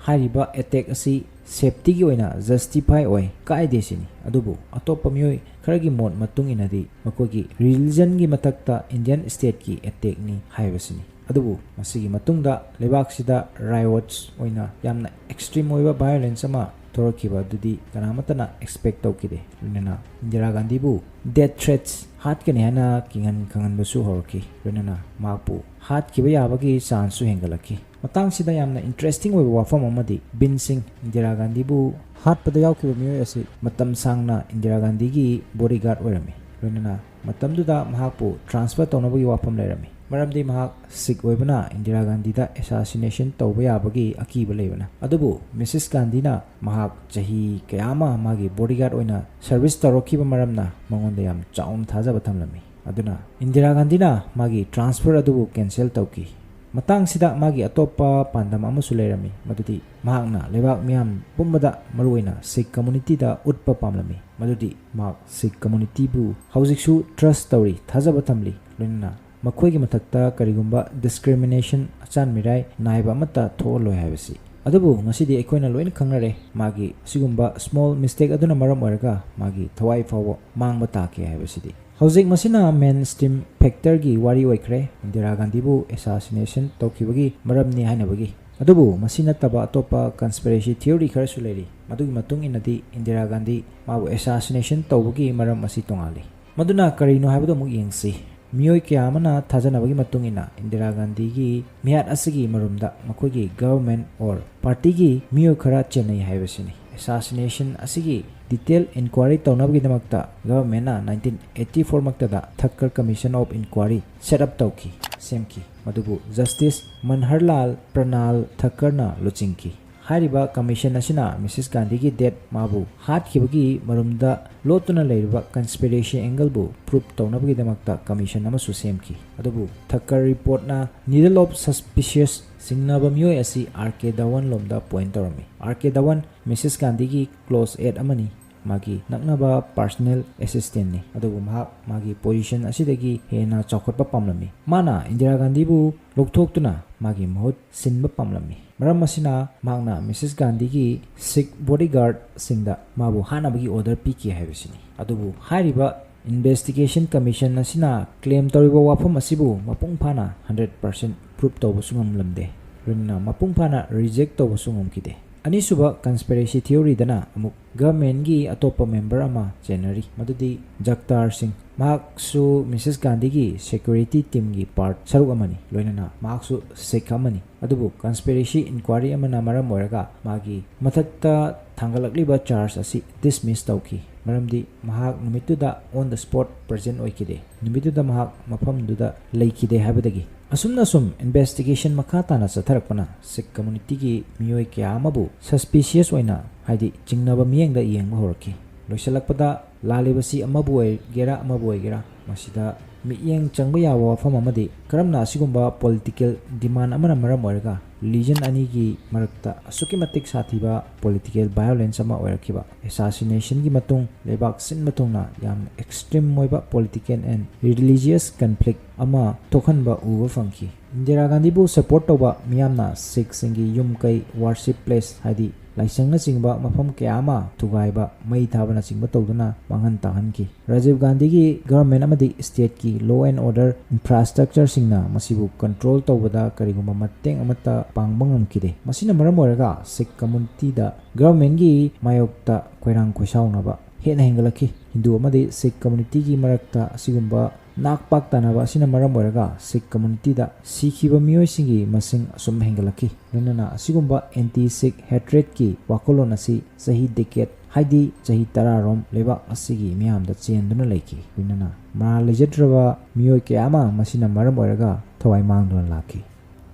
ꯍꯥꯏꯔꯤꯕ ꯑꯦꯇꯦꯛ ꯑꯁꯤ ꯁꯦꯐꯇꯤꯒꯤ ꯑꯣꯏꯅ ꯖꯁꯇꯤꯐꯥꯏ ꯑꯣꯏ, ꯀꯥꯏꯗꯦ ꯁꯤꯅꯤ꯫ ꯑꯗꯨꯕꯨ ꯑꯇꯣꯞꯄ ꯃꯤꯑꯣꯏ ꯈꯔꯒꯤ ꯃꯣꯠ ꯃꯇꯨꯡ ꯏꯟꯅꯗꯤ ꯃꯈꯣꯏꯒꯤ ꯔꯤꯂꯤꯖꯟꯒꯤ ꯃꯊꯛꯇ ꯏꯟꯗꯤꯌꯟ ꯁ꯭ꯇꯦꯠꯀꯤ ꯑꯦꯇꯦꯛꯅꯤ ꯍꯥꯏꯕꯁꯤꯅꯤ꯫ ꯑꯗꯨꯕꯨ ꯃꯁꯤꯒꯤ ꯃꯇꯨꯡꯗ ꯂꯩꯕꯥꯛꯁꯤꯗ ꯔꯥꯏꯑꯣꯠꯁ ꯑꯣꯏꯅ ꯌꯥꯝꯅ ꯑꯦꯛꯁꯇ꯭ꯔꯤꯝ ꯑꯣꯏꯕ ꯚꯥꯏꯑꯣꯂꯦꯟꯁ ꯑꯃ ꯊꯣꯔꯛꯈꯤꯕ ꯑꯗꯨꯗꯤ ꯀꯅꯥꯃꯠꯇꯅ ꯑꯦꯛꯁꯄꯦꯛ ꯇꯧꯈꯤꯗꯦ꯫ ꯂꯣꯏꯅꯅ ꯏꯟꯗꯤꯔꯥ ꯒꯥꯟꯙꯤꯕꯨ ꯗꯦꯠ ꯊ꯭ꯔꯦꯠꯁ, ꯍꯥꯠꯀꯅꯤ ꯍꯥꯏꯅ ꯀꯤꯍꯟ ꯈꯪꯍꯟꯕꯁꯨ ꯍꯧꯔꯛꯈꯤ꯫ ꯂꯣꯏꯅꯅ ꯃꯍꯥꯛꯄꯨ ꯍꯥꯠꯈꯤꯕ ꯌꯥꯕꯒꯤ ꯆꯥꯟꯁꯁꯨ ꯍꯦꯟꯒꯠꯂꯛꯈꯤ꯫ ꯃꯇꯥꯡꯁꯤꯗ ꯌꯥꯝꯅ ꯏꯟꯇꯔꯦꯁꯇꯤꯡ ꯑꯣꯏꯕ ꯋꯥꯐꯝ ꯑꯃꯗꯤ ꯕꯤꯟ ꯁꯤꯡ, ꯏꯟꯗꯤꯔꯥ ꯒꯥꯟꯙꯤꯕꯨ ꯍꯥꯠꯄꯗ ꯌꯥꯎꯈꯤꯕ ꯃꯤꯑꯣꯏ ꯑꯁꯤ ꯃꯇꯝ ꯁꯥꯡꯅ ꯏꯟꯗꯤꯔꯥ ꯒꯥꯟꯙꯤꯒꯤ ꯕꯣꯗꯤꯒꯥꯔꯗ ꯑꯣꯏꯔꯝꯃꯤ꯫ ꯂꯣꯏꯅꯅ ꯃꯇꯝꯗꯨꯗ ꯃꯍꯥꯛꯄꯨ ꯇ꯭ꯔꯥꯟꯁꯐꯔ ꯇꯧꯅꯕꯒꯤ ꯋꯥꯐꯝ ꯂꯩꯔꯝꯃꯤ, ꯃꯔꯝꯗꯤ ꯃꯍꯥꯛ ꯁꯤꯈ ꯑꯣꯏꯕꯅ ꯏꯟꯗꯤꯔꯥ ꯒꯥꯟꯙꯤꯗ ꯑꯦꯁꯥꯁꯤꯅꯦꯁꯟ ꯇꯧꯕ ꯌꯥꯕꯒꯤ ꯑꯀꯤꯕ ꯂꯩꯕꯅ꯫ ꯑꯗꯨꯕꯨ ꯃꯤꯁꯦꯁ ꯒꯥꯟꯙꯤꯅ ꯃꯍꯥꯛ ꯆꯍꯤ ꯀꯌꯥ ꯑꯃ ꯃꯥꯒꯤ ꯕꯣꯗꯤꯒꯥꯔꯗ ꯑꯣꯏꯅ ꯁꯔꯚꯤꯁ ꯇꯧꯔꯛꯈꯤꯕ ꯃꯔꯝꯅ ꯃꯉꯣꯟꯗ ꯌꯥꯝ ꯆꯥꯎꯅ ꯊꯥꯖꯕ ꯊꯝꯂꯝꯃꯤ꯫ ꯑꯗꯨꯅ ꯏꯟꯗꯤꯔꯥ ꯒꯥꯟꯙꯤꯅ ꯃꯥꯒꯤ ꯇ꯭ꯔꯥꯟꯁꯐꯔ ꯑꯗꯨꯕꯨ ꯀꯦꯟꯁꯦꯜ ꯇꯧꯈꯤ꯫ ꯃꯇꯥꯡꯁꯤꯗ ꯃꯥꯒꯤ ꯑꯇꯣꯞꯄ ꯄꯥꯟꯗꯝ ꯑꯃꯁꯨ ꯂꯩꯔꯝꯃꯤ, ꯃꯗꯨꯗꯤ ꯃꯍꯥꯛꯅ ꯂꯩꯕꯥꯛ ꯃꯤꯌꯥꯝ ꯄꯨꯝꯕꯗ, ꯃꯔꯨꯑꯣꯏꯅ ꯁꯤꯈ ꯀꯝꯃꯨꯅꯤꯇꯤꯗ ꯎꯠꯄ ꯄꯥꯝꯂꯝꯃꯤ, ꯃꯗꯨꯗꯤ ꯃꯍꯥꯛ ꯁꯤꯈ ꯀꯝꯃꯨꯅꯤꯇꯤꯕꯨ ꯍꯧꯖꯤꯛꯁꯨ ꯇ꯭ꯔꯁ ꯇꯧꯔꯤ, ꯊꯥꯖꯕ ꯊꯝꯂꯤ, ꯂꯣꯏꯅꯅ ꯃꯈꯣꯏꯒꯤ ꯃꯊꯛꯇ ꯀꯔꯤꯒꯨꯝꯕ ꯗꯤꯁꯀ꯭ꯔꯤꯃꯤꯅꯦꯁꯟ, ꯑꯆꯥꯟ ꯃꯤꯔꯥꯏ ꯅꯥꯏꯕ ꯑꯃꯠꯇ ꯊꯣꯛꯍꯜꯂꯣꯏ ꯍꯥꯏꯕꯁꯤ꯫ ꯑꯗꯨꯕꯨ ꯉꯁꯤꯗꯤ ꯑꯩꯈꯣꯏꯅ ꯂꯣꯏꯅ ꯈꯪꯅꯔꯦ, ꯃꯥꯒꯤ ꯑꯁꯤꯒꯨꯝꯕ ꯁ꯭ꯃꯣꯜ ꯃꯤꯁꯇꯦꯛ ꯑꯗꯨꯅ ꯃꯔꯝ ꯑꯣꯏꯔꯒ ꯃꯥꯒꯤ ꯊꯋꯥꯏ ꯐꯥꯎꯕ ꯃꯥꯡꯕ ꯇꯥꯈꯤ ꯍꯥꯏꯕꯁꯤꯗꯤ꯫ ꯍꯧꯖꯤꯛ ꯃꯁꯤꯅ ꯃꯦꯟ ꯁ꯭ꯇ꯭ꯔꯤꯝ ꯐꯦꯛꯇꯔꯒꯤ ꯋꯥꯔꯤ ꯑꯣꯏꯈ꯭ꯔꯦ, ꯏꯟꯗꯤꯔꯥ ꯒꯥꯟꯙꯤꯕꯨ ꯑꯦꯁꯥꯁꯤꯅꯦꯁꯟ ꯇꯧꯈꯤꯕꯒꯤ ꯃꯔꯝꯅꯤ ꯍꯥꯏꯅꯕꯒꯤ꯫ ꯑꯗꯨꯕꯨ ꯃꯁꯤ ꯅꯠꯇꯕ ꯑꯇꯣꯞꯄ ꯀꯟꯁꯄꯤꯔꯦꯁꯤ ꯊꯤꯑꯣꯔꯤ ꯈꯔꯁꯨ ꯂꯩꯔꯤ꯫ ꯃꯗꯨꯒꯤ ꯃꯇꯨꯡ ꯏꯟꯅꯗꯤ ꯏꯟꯗꯤꯔꯥ ꯒꯥꯟꯙꯤ ꯃꯥꯕꯨ ꯑꯦꯁꯥꯁꯤꯅꯦꯁꯟ ꯇꯧꯕꯒꯤ ꯃꯔꯝ ꯑꯁꯤ ꯇꯣꯉꯥꯜꯂꯤ꯫ ꯃꯗꯨꯅ ꯀꯔꯤꯅꯣ ꯍꯥꯏꯕꯗꯨ ꯑꯃꯨꯛ ꯌꯦꯡꯁꯤ꯫ ꯃꯤꯑꯣꯏ ꯀꯌꯥ ꯑꯃꯅ ꯊꯥꯖꯅꯕꯒꯤ ꯃꯇꯨꯡ ꯏꯟꯅ ꯏꯟꯗꯤꯔꯥ ꯒꯥꯟꯙꯤꯒꯤ ꯃꯤꯍꯥꯠ ꯑꯁꯤꯒꯤ ꯃꯔꯨꯝꯗ ꯃꯈꯣꯏꯒꯤ ꯒꯚꯔꯟꯃꯦꯟ ꯑꯣꯔ ꯄꯥꯔꯇꯤꯒꯤ ꯃꯤꯑꯣꯏ ꯈꯔ ꯆꯦꯟꯅꯩ ꯍꯥꯏꯕꯁꯤꯅꯤ꯫ ꯑꯦꯁꯥꯁꯤꯅꯦꯁꯟ ꯑꯁꯤꯒꯤ ꯗꯤꯇꯦꯜ ꯏꯟꯀ꯭ꯋꯥꯏꯔꯤ ꯇꯧꯅꯕꯒꯤꯗꯃꯛꯇ ꯒꯚꯔꯟꯃꯦꯟꯅ ꯅꯥꯏꯟꯇꯤꯟ ꯑꯩꯠꯇꯤ ꯐꯣꯔ ꯃꯛꯇꯗ Thakkar commission of inquiry set up ꯇꯧꯈꯤ, ꯁꯦꯝꯈꯤ꯫ ꯃꯗꯨꯕꯨ ꯖꯁꯇꯤꯁ ꯃꯟꯍꯔꯂꯥꯜ ꯄ꯭ꯔꯅꯥꯜ ꯊꯛꯀꯔꯅ ꯂꯨꯆꯤꯡꯈꯤ꯫ ꯍꯥꯏꯔꯤꯕ ꯀꯃꯤꯁꯟ ꯑꯁꯤꯅ ꯃꯤꯁꯦꯁ ꯒꯥꯟꯙꯤꯒꯤ ꯗꯦꯠ, ꯃꯥꯕꯨ ꯍꯥꯠꯈꯤꯕꯒꯤ ꯃꯔꯨꯝꯗ ꯂꯣꯠꯇꯨꯅ ꯂꯩꯔꯤꯕ ꯀꯟꯁꯄꯤꯔꯦꯁꯤ ꯑꯦꯡꯒꯜꯕꯨ ꯄ꯭ꯔꯨꯞ ꯇꯧꯅꯕꯒꯤꯗꯃꯛꯇ ꯀꯃꯤꯁꯟ ꯑꯃꯁꯨ ꯁꯦꯝꯈꯤ꯫ ꯑꯗꯨꯕꯨ ꯊꯛꯀꯔ ꯔꯤꯄꯣꯔꯠꯅ needle of suspicious, ꯆꯤꯡꯅꯕ ꯃꯤꯑꯣꯏ ꯑꯁꯤ ꯑꯥꯔ ꯀꯦ ꯙꯋꯟ ꯂꯣꯝꯗ ꯄꯣꯏꯟ ꯇꯧꯔꯝꯃꯤ꯫ ꯑꯥꯔ ꯀꯦ ꯙꯋꯟ ꯃꯤꯁꯦꯁ ꯒꯥꯟꯙꯤꯒꯤ ꯀ꯭ꯂꯣꯁ ꯑꯦꯠ ꯑꯃꯅꯤ, ꯃꯥꯒꯤ ꯅꯛꯅꯕ ꯄꯥꯔꯁꯅꯦꯜ ꯑꯦꯁꯤꯁꯇꯦꯟꯅꯤ, ꯑꯗꯨꯕꯨ ꯃꯍꯥꯛ ꯃꯥꯒꯤ ꯄꯣꯖꯤꯁꯟ ꯑꯁꯤꯗꯒꯤ ꯍꯦꯟꯅ ꯆꯥꯎꯈꯠꯄ ꯄꯥꯝꯂꯝꯃꯤ꯫ ꯃꯥꯅ ꯏꯟꯗꯤꯔꯥ ꯒꯥꯟꯙꯤꯕꯨ ꯂꯧꯊꯣꯛꯇꯨꯅ ꯃꯥꯒꯤ ꯃꯍꯨꯠ ꯁꯤꯟꯕ ꯄꯥꯝꯂꯝꯃꯤ꯫ ꯃꯔꯝ ꯑꯁꯤꯅ ꯃꯍꯥꯛꯅ ꯃꯤꯁꯦꯁ ꯒꯥꯟꯙꯤꯒꯤ ꯁꯤꯈ ꯕꯣꯗꯤꯒꯥꯔꯗꯁꯤꯡꯗ ꯃꯥꯕꯨ ꯍꯥꯠꯅꯕꯒꯤ ꯑꯣꯔꯗꯔ ꯄꯤꯈꯤ ꯍꯥꯏꯕꯁꯤꯅꯤ꯫ ꯑꯗꯨꯕꯨ ꯍꯥꯏꯔꯤꯕ ꯏꯟꯚꯦꯁꯇꯤꯒꯦꯁꯟ ꯀꯃꯤꯁꯟ ꯑꯁꯤꯅ ꯀ꯭ꯂꯦꯝ ꯇꯧꯔꯤꯕ ꯋꯥꯐꯝ ꯑꯁꯤꯕꯨ ꯃꯄꯨꯡ ꯐꯥꯅ ꯍꯟꯗ꯭ꯔꯦꯠ ꯄꯥꯔꯁꯦꯟ ꯄ꯭ꯔꯨꯞ ꯇꯧꯕꯁꯨ ꯉꯝꯂꯝꯗꯦ, ꯂꯣꯏꯅꯅ ꯃꯄꯨꯡ ꯐꯥꯅ ꯔꯤꯖꯦꯛ ꯇꯧꯕꯁꯨ ꯉꯝꯈꯤꯗꯦ꯫ ꯑꯅꯤꯁꯨꯕ ꯀꯟꯁꯄꯤꯔꯦꯁꯤ ꯊꯤꯑꯣꯔꯤꯗꯅ ꯑꯃꯨꯛ ꯒꯚꯔꯟꯃꯦꯟꯒꯤ ꯑꯇꯣꯞꯄ ꯃꯦꯝꯕꯔ ꯑꯃ ꯆꯦꯟꯅꯔꯤ, ꯃꯗꯨꯗꯤ ꯖꯛꯇꯥꯔ ꯁꯤꯡ꯫ ꯃꯍꯥꯛꯁꯨ ꯃꯤꯁꯦꯁ ꯒꯥꯟꯙꯤꯒꯤ ꯁꯦꯀ꯭ꯌꯨꯔꯤꯇꯤ ꯇꯤꯝꯒꯤ ꯄꯥꯔꯠ ꯁꯔꯨꯛ ꯑꯃꯅꯤ, ꯂꯣꯏꯅꯅ ꯃꯍꯥꯛꯁꯨ ꯁꯤꯈ ꯑꯃꯅꯤ꯫ ꯑꯗꯨꯕꯨ ꯀꯟꯁꯄꯤꯔꯦꯁꯤ ꯏꯟꯀ꯭ꯋꯥꯏꯔꯤ ꯑꯃꯅ ꯃꯔꯝ ꯑꯣꯏꯔꯒ ꯃꯥꯒꯤ ꯃꯊꯛꯇ ꯊꯥꯡꯒꯠꯂꯛꯂꯤꯕ ꯆꯥꯔꯖ ꯑꯁꯤ ꯗꯤꯁꯃꯤꯁ ꯇꯧꯈꯤ, ꯃꯔꯝꯗꯤ ꯃꯍꯥꯛ ꯅꯨꯃꯤꯠꯇꯨꯗ on the spot present ꯑꯣꯏꯈꯤꯗꯦ, ꯅꯨꯃꯤꯠꯇꯨꯗ ꯃꯍꯥꯛ ꯃꯐꯝꯗꯨꯗ ꯂꯩꯈꯤꯗꯦ ꯍꯥꯏꯕꯗꯒꯤ꯫ ꯑꯁꯨꯝꯅ ꯁꯨꯝ ꯏꯟꯚꯦꯁꯇꯤꯒꯦꯁꯟ ꯃꯈꯥ ꯇꯥꯅ ꯆꯠꯊꯔꯛꯄꯅ ꯁꯤꯈ ꯀꯝꯃꯨꯅꯤꯇꯤꯒꯤ ꯃꯤꯑꯣꯏ ꯀꯌꯥ ꯑꯃꯕꯨ ꯁꯁꯄꯤꯁꯤꯌꯁ ꯑꯣꯏꯅ, ꯍꯥꯏꯗꯤ ꯆꯤꯡꯅꯕ ꯃꯤꯠꯌꯦꯡꯗ ꯌꯦꯡꯕ ꯍꯧꯔꯛꯈꯤ꯫ ꯂꯣꯏꯁꯤꯜꯂꯛꯄꯗ ꯂꯥꯜꯂꯤꯕꯁꯤ ꯑꯃꯕꯨ ꯑꯣꯏꯒꯦꯔꯥ ꯑꯃꯕꯨ ꯑꯣꯏꯒꯦꯔꯥ, ꯃꯁꯤꯗ ꯃꯤꯠꯌꯦꯡ ꯆꯪꯕ ꯌꯥꯕ ꯋꯥꯐꯝ ꯑꯃꯗꯤ ꯀꯔꯝꯅ ꯑꯁꯤꯒꯨꯝꯕ ꯄꯣꯂꯤꯇꯤꯀꯦꯜ ꯗꯤꯃꯥꯟ ꯑꯃꯅ ꯃꯔꯝ ꯑꯣꯏꯔꯒ ꯔꯤꯂꯤꯖꯟ ꯑꯅꯤꯒꯤ ꯃꯔꯛꯇ ꯑꯁꯨꯛꯀꯤ ꯃꯇꯤꯛ ꯁꯥꯊꯤꯕ ꯄꯣꯂꯤꯇꯤꯀꯦꯜ ꯚꯥꯏꯑꯣꯂꯦꯟꯁ ꯑꯃ ꯑꯣꯏꯔꯛꯈꯤꯕ꯫ ꯑꯦꯁꯥꯁꯤꯅꯦꯁꯟꯒꯤ ꯃꯇꯨꯡ ꯂꯩꯕꯥꯛ ꯁꯤꯟꯕ ꯊꯨꯡꯅ ꯌꯥꯝꯅ ꯑꯦꯛꯁꯇ꯭ꯔꯤꯝ ꯑꯣꯏꯕ ꯄꯣꯂꯤꯇꯤꯀꯦꯜ ꯑꯦꯟ ꯔꯤꯂꯤꯖꯤꯌꯁ ꯀꯟꯐ꯭ꯂꯤꯛ ꯑꯃ ꯊꯣꯛꯍꯟꯕ ꯎꯕ ꯐꯪꯈꯤ꯫ ꯏꯟꯗꯤꯔꯥ ꯒꯥꯟꯙꯤꯕꯨ ꯁꯄꯣꯔꯠ ꯇꯧꯕ ꯃꯤꯌꯥꯝꯅ ꯁꯤꯈꯁꯤꯡꯒꯤ ꯌꯨꯝ ꯀꯩ, ꯋꯥꯔꯁꯤꯞ ꯄ꯭ꯂꯦꯁ ꯍꯥꯏꯗꯤ ꯂꯥꯏꯁꯪꯅꯆꯤꯡꯕ ꯃꯐꯝ ꯀꯌꯥ ꯑꯃ ꯊꯨꯒꯥꯏꯕ, ꯃꯩ ꯊꯥꯕꯅꯆꯤꯡꯕ ꯇꯧꯗꯨꯅ ꯃꯥꯡꯍꯟ ꯇꯥꯛꯍꯟꯈꯤ꯫ ꯔꯥꯖꯤꯕ ꯒꯥꯟꯙꯤꯒꯤ ꯒꯚꯔꯟꯃꯦꯟꯠ ꯑꯃꯗꯤ ꯁ꯭ꯇꯦꯠꯀꯤ ꯂꯣ ꯑꯦꯟ ꯑꯣꯔꯗꯔ ꯏꯟꯐ꯭ꯔꯥꯁ꯭ꯇ꯭ꯔꯛꯆꯔꯁꯤꯡꯅ ꯃꯁꯤꯕꯨ ꯀꯟꯇ꯭ꯔꯣꯜ ꯇꯧꯕꯗ ꯀꯔꯤꯒꯨꯝꯕ ꯃꯇꯦꯡ ꯑꯃꯠꯇ ꯄꯥꯡꯕ ꯉꯝꯈꯤꯗꯦ꯫ ꯃꯁꯤꯅ ꯃꯔꯝ ꯑꯣꯏꯔꯒ ꯁꯤꯈ ꯀꯝꯃ꯭ꯌꯨꯅꯤꯇꯤꯗ ꯒꯚꯔꯟꯃꯦꯟꯠꯀꯤ ꯃꯥꯌꯣꯛꯇ ꯈꯣꯏꯔꯥꯡ ꯈꯣꯏꯁꯥꯎꯅꯕ ꯍꯦꯟꯅ ꯍꯦꯟꯒꯠꯂꯛꯈꯤ꯫ ꯍꯤꯟꯗꯨ ꯑꯃꯗꯤ ꯁꯤꯈ ꯀꯝꯃ꯭ꯌꯨꯅꯤꯇꯤꯒꯤ ꯃꯔꯛꯇ ꯑꯁꯤꯒꯨꯝꯕ ꯅꯥꯛ ꯄꯥꯛ ꯇꯥꯅꯕ ꯑꯁꯤꯅ ꯃꯔꯝ ꯑꯣꯏꯔꯒ ꯁꯤꯈ ꯀꯝꯃ꯭ꯌꯨꯅꯤꯇꯤꯗ ꯁꯤꯈꯤꯕ ꯃꯤꯑꯣꯏꯁꯤꯡꯒꯤ ꯃꯁꯤꯡ ꯑꯁꯨꯝ ꯍꯦꯟꯒꯠꯂꯛꯈꯤ꯫ ꯂꯣꯏꯅꯅ ꯑꯁꯤꯒꯨꯝꯕ ꯑꯦꯟꯇꯤ ꯁꯤꯈ ꯍꯦꯇ꯭ꯔꯦꯠꯀꯤ ꯋꯥꯈꯜꯂꯣꯟ ꯑꯁꯤ ꯆꯍꯤ ꯗꯦꯀꯦꯠ, ꯍꯥꯏꯗꯤ ꯆꯍꯤ ꯇꯔꯥꯔꯣꯝ ꯂꯩꯕꯥꯛ ꯑꯁꯤꯒꯤ ꯃꯤꯌꯥꯝꯗ ꯆꯦꯟꯗꯨꯅ ꯂꯩꯈꯤ꯫ ꯂꯣꯏꯅꯅ ꯃꯔꯥꯜ ꯂꯩꯖꯗ꯭ꯔꯕ ꯃꯤꯑꯣꯏ ꯀꯌꯥ ꯑꯃ ꯃꯁꯤꯅ ꯃꯔꯝ ꯑꯣꯏꯔꯒ ꯊꯋꯥꯏ ꯃꯥꯡꯗꯨꯅ ꯂꯥꯛꯈꯤ꯫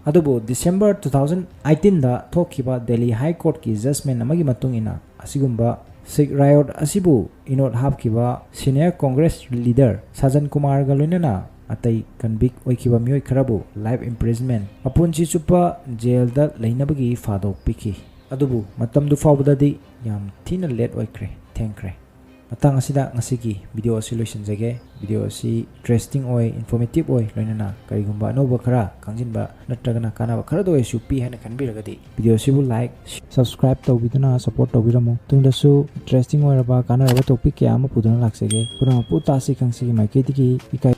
ꯑꯗꯨꯕꯨ ꯗꯤꯁꯦꯝꯕꯔ ꯇꯨ ꯊꯥꯎꯖꯟ ꯑꯩꯠꯇꯤꯟꯗ ꯊꯣꯛꯈꯤꯕ ꯗꯦꯜꯂꯤ ꯍꯥꯏ ꯀꯣꯔꯠꯀꯤ ꯖꯖꯃꯦꯟꯠ ꯑꯃꯒꯤ ꯃꯇꯨꯡ ꯏꯟꯅ, ꯑꯁꯤꯒꯨꯝꯕ ꯁꯤꯈ ꯔꯥꯏꯑꯣꯠ ꯑꯁꯤꯕꯨ ꯏꯅꯣꯠ ꯍꯥꯞꯈꯤꯕ ꯁꯤꯅꯤꯌꯔ ꯀꯣꯡꯒ꯭ꯔꯦꯁ ꯂꯤꯗꯔ ꯁꯥꯖꯟ ꯀꯨꯃꯥꯔꯒ ꯂꯣꯏꯅꯅ ꯑꯇꯩ ꯀꯟꯚꯤꯛ ꯑꯣꯏꯈꯤꯕ ꯃꯤꯑꯣꯏ ꯈꯔꯕꯨ ꯂꯥꯏꯐ ꯏꯝꯄ꯭ꯔꯤꯖꯟꯃꯦꯟꯠ, ꯃꯄꯨꯟꯁꯤ ꯆꯨꯞꯄ ꯖꯦꯜꯗ ꯂꯩꯅꯕꯒꯤ ꯐꯥꯗꯣꯛ ꯄꯤꯈꯤ꯫ ꯑꯗꯨꯕꯨ ꯃꯇꯝꯗꯨ ꯐꯥꯎꯕꯗꯗꯤ ꯌꯥꯝ ꯊꯤꯅ ꯂꯦꯠ ꯑꯣꯏꯈ꯭ꯔꯦ, ꯊꯦꯡꯈ꯭ꯔꯦ꯫ ꯃꯇꯥꯡ ꯑꯁꯤꯗ ꯉꯁꯤꯒꯤ ꯚꯤꯗꯤꯑꯣ ꯑꯁꯤ ꯂꯣꯏꯁꯤꯟꯖꯒꯦ꯫ ꯚꯤꯗꯤꯑꯣ ꯑꯁꯤ ꯏꯟꯇꯔꯦꯁꯇꯤꯡ ꯑꯣꯏ, ꯏꯟꯐꯣꯔꯃꯦꯇꯤꯚ ꯑꯣꯏ, ꯂꯣꯏꯅꯅ ꯀꯔꯤꯒꯨꯝꯕ ꯑꯅꯧꯕ ꯈꯔ ꯈꯪꯖꯤꯟꯕ ꯅꯠꯇ꯭ꯔꯒꯅ ꯀꯥꯟꯅꯕ ꯈꯔꯗ ꯑꯣꯏꯔꯁꯨ ꯄꯤ ꯍꯥꯏꯅ ꯈꯟꯕꯤꯔꯒꯗꯤ ꯚꯤꯗꯤꯑꯣ ꯑꯁꯤꯕꯨ ꯂꯥꯏꯛ, ꯁꯕꯁꯀ꯭ꯔꯥꯏꯕ ꯇꯧꯕꯤꯗꯨꯅ ꯁꯄꯣꯔꯠ ꯇꯧꯕꯤꯔꯝꯃꯨ꯫ ꯇꯨꯡꯗꯁꯨ ꯏꯟꯇꯔꯦꯁꯇꯤꯡ ꯑꯣꯏꯔꯕ ꯀꯥꯟꯅꯔꯕ ꯇꯣꯄꯤꯛ ꯀꯌꯥ ꯑꯃ ꯄꯨꯗꯨꯅ ꯂꯥꯛꯆꯒꯦ꯫ ꯄꯨꯝꯅꯃꯛꯄꯨ ꯇꯥꯁꯤ ꯈꯪꯁꯤꯒꯤ ꯃꯥꯏꯀꯩꯗꯒꯤ ꯏꯀꯥꯏ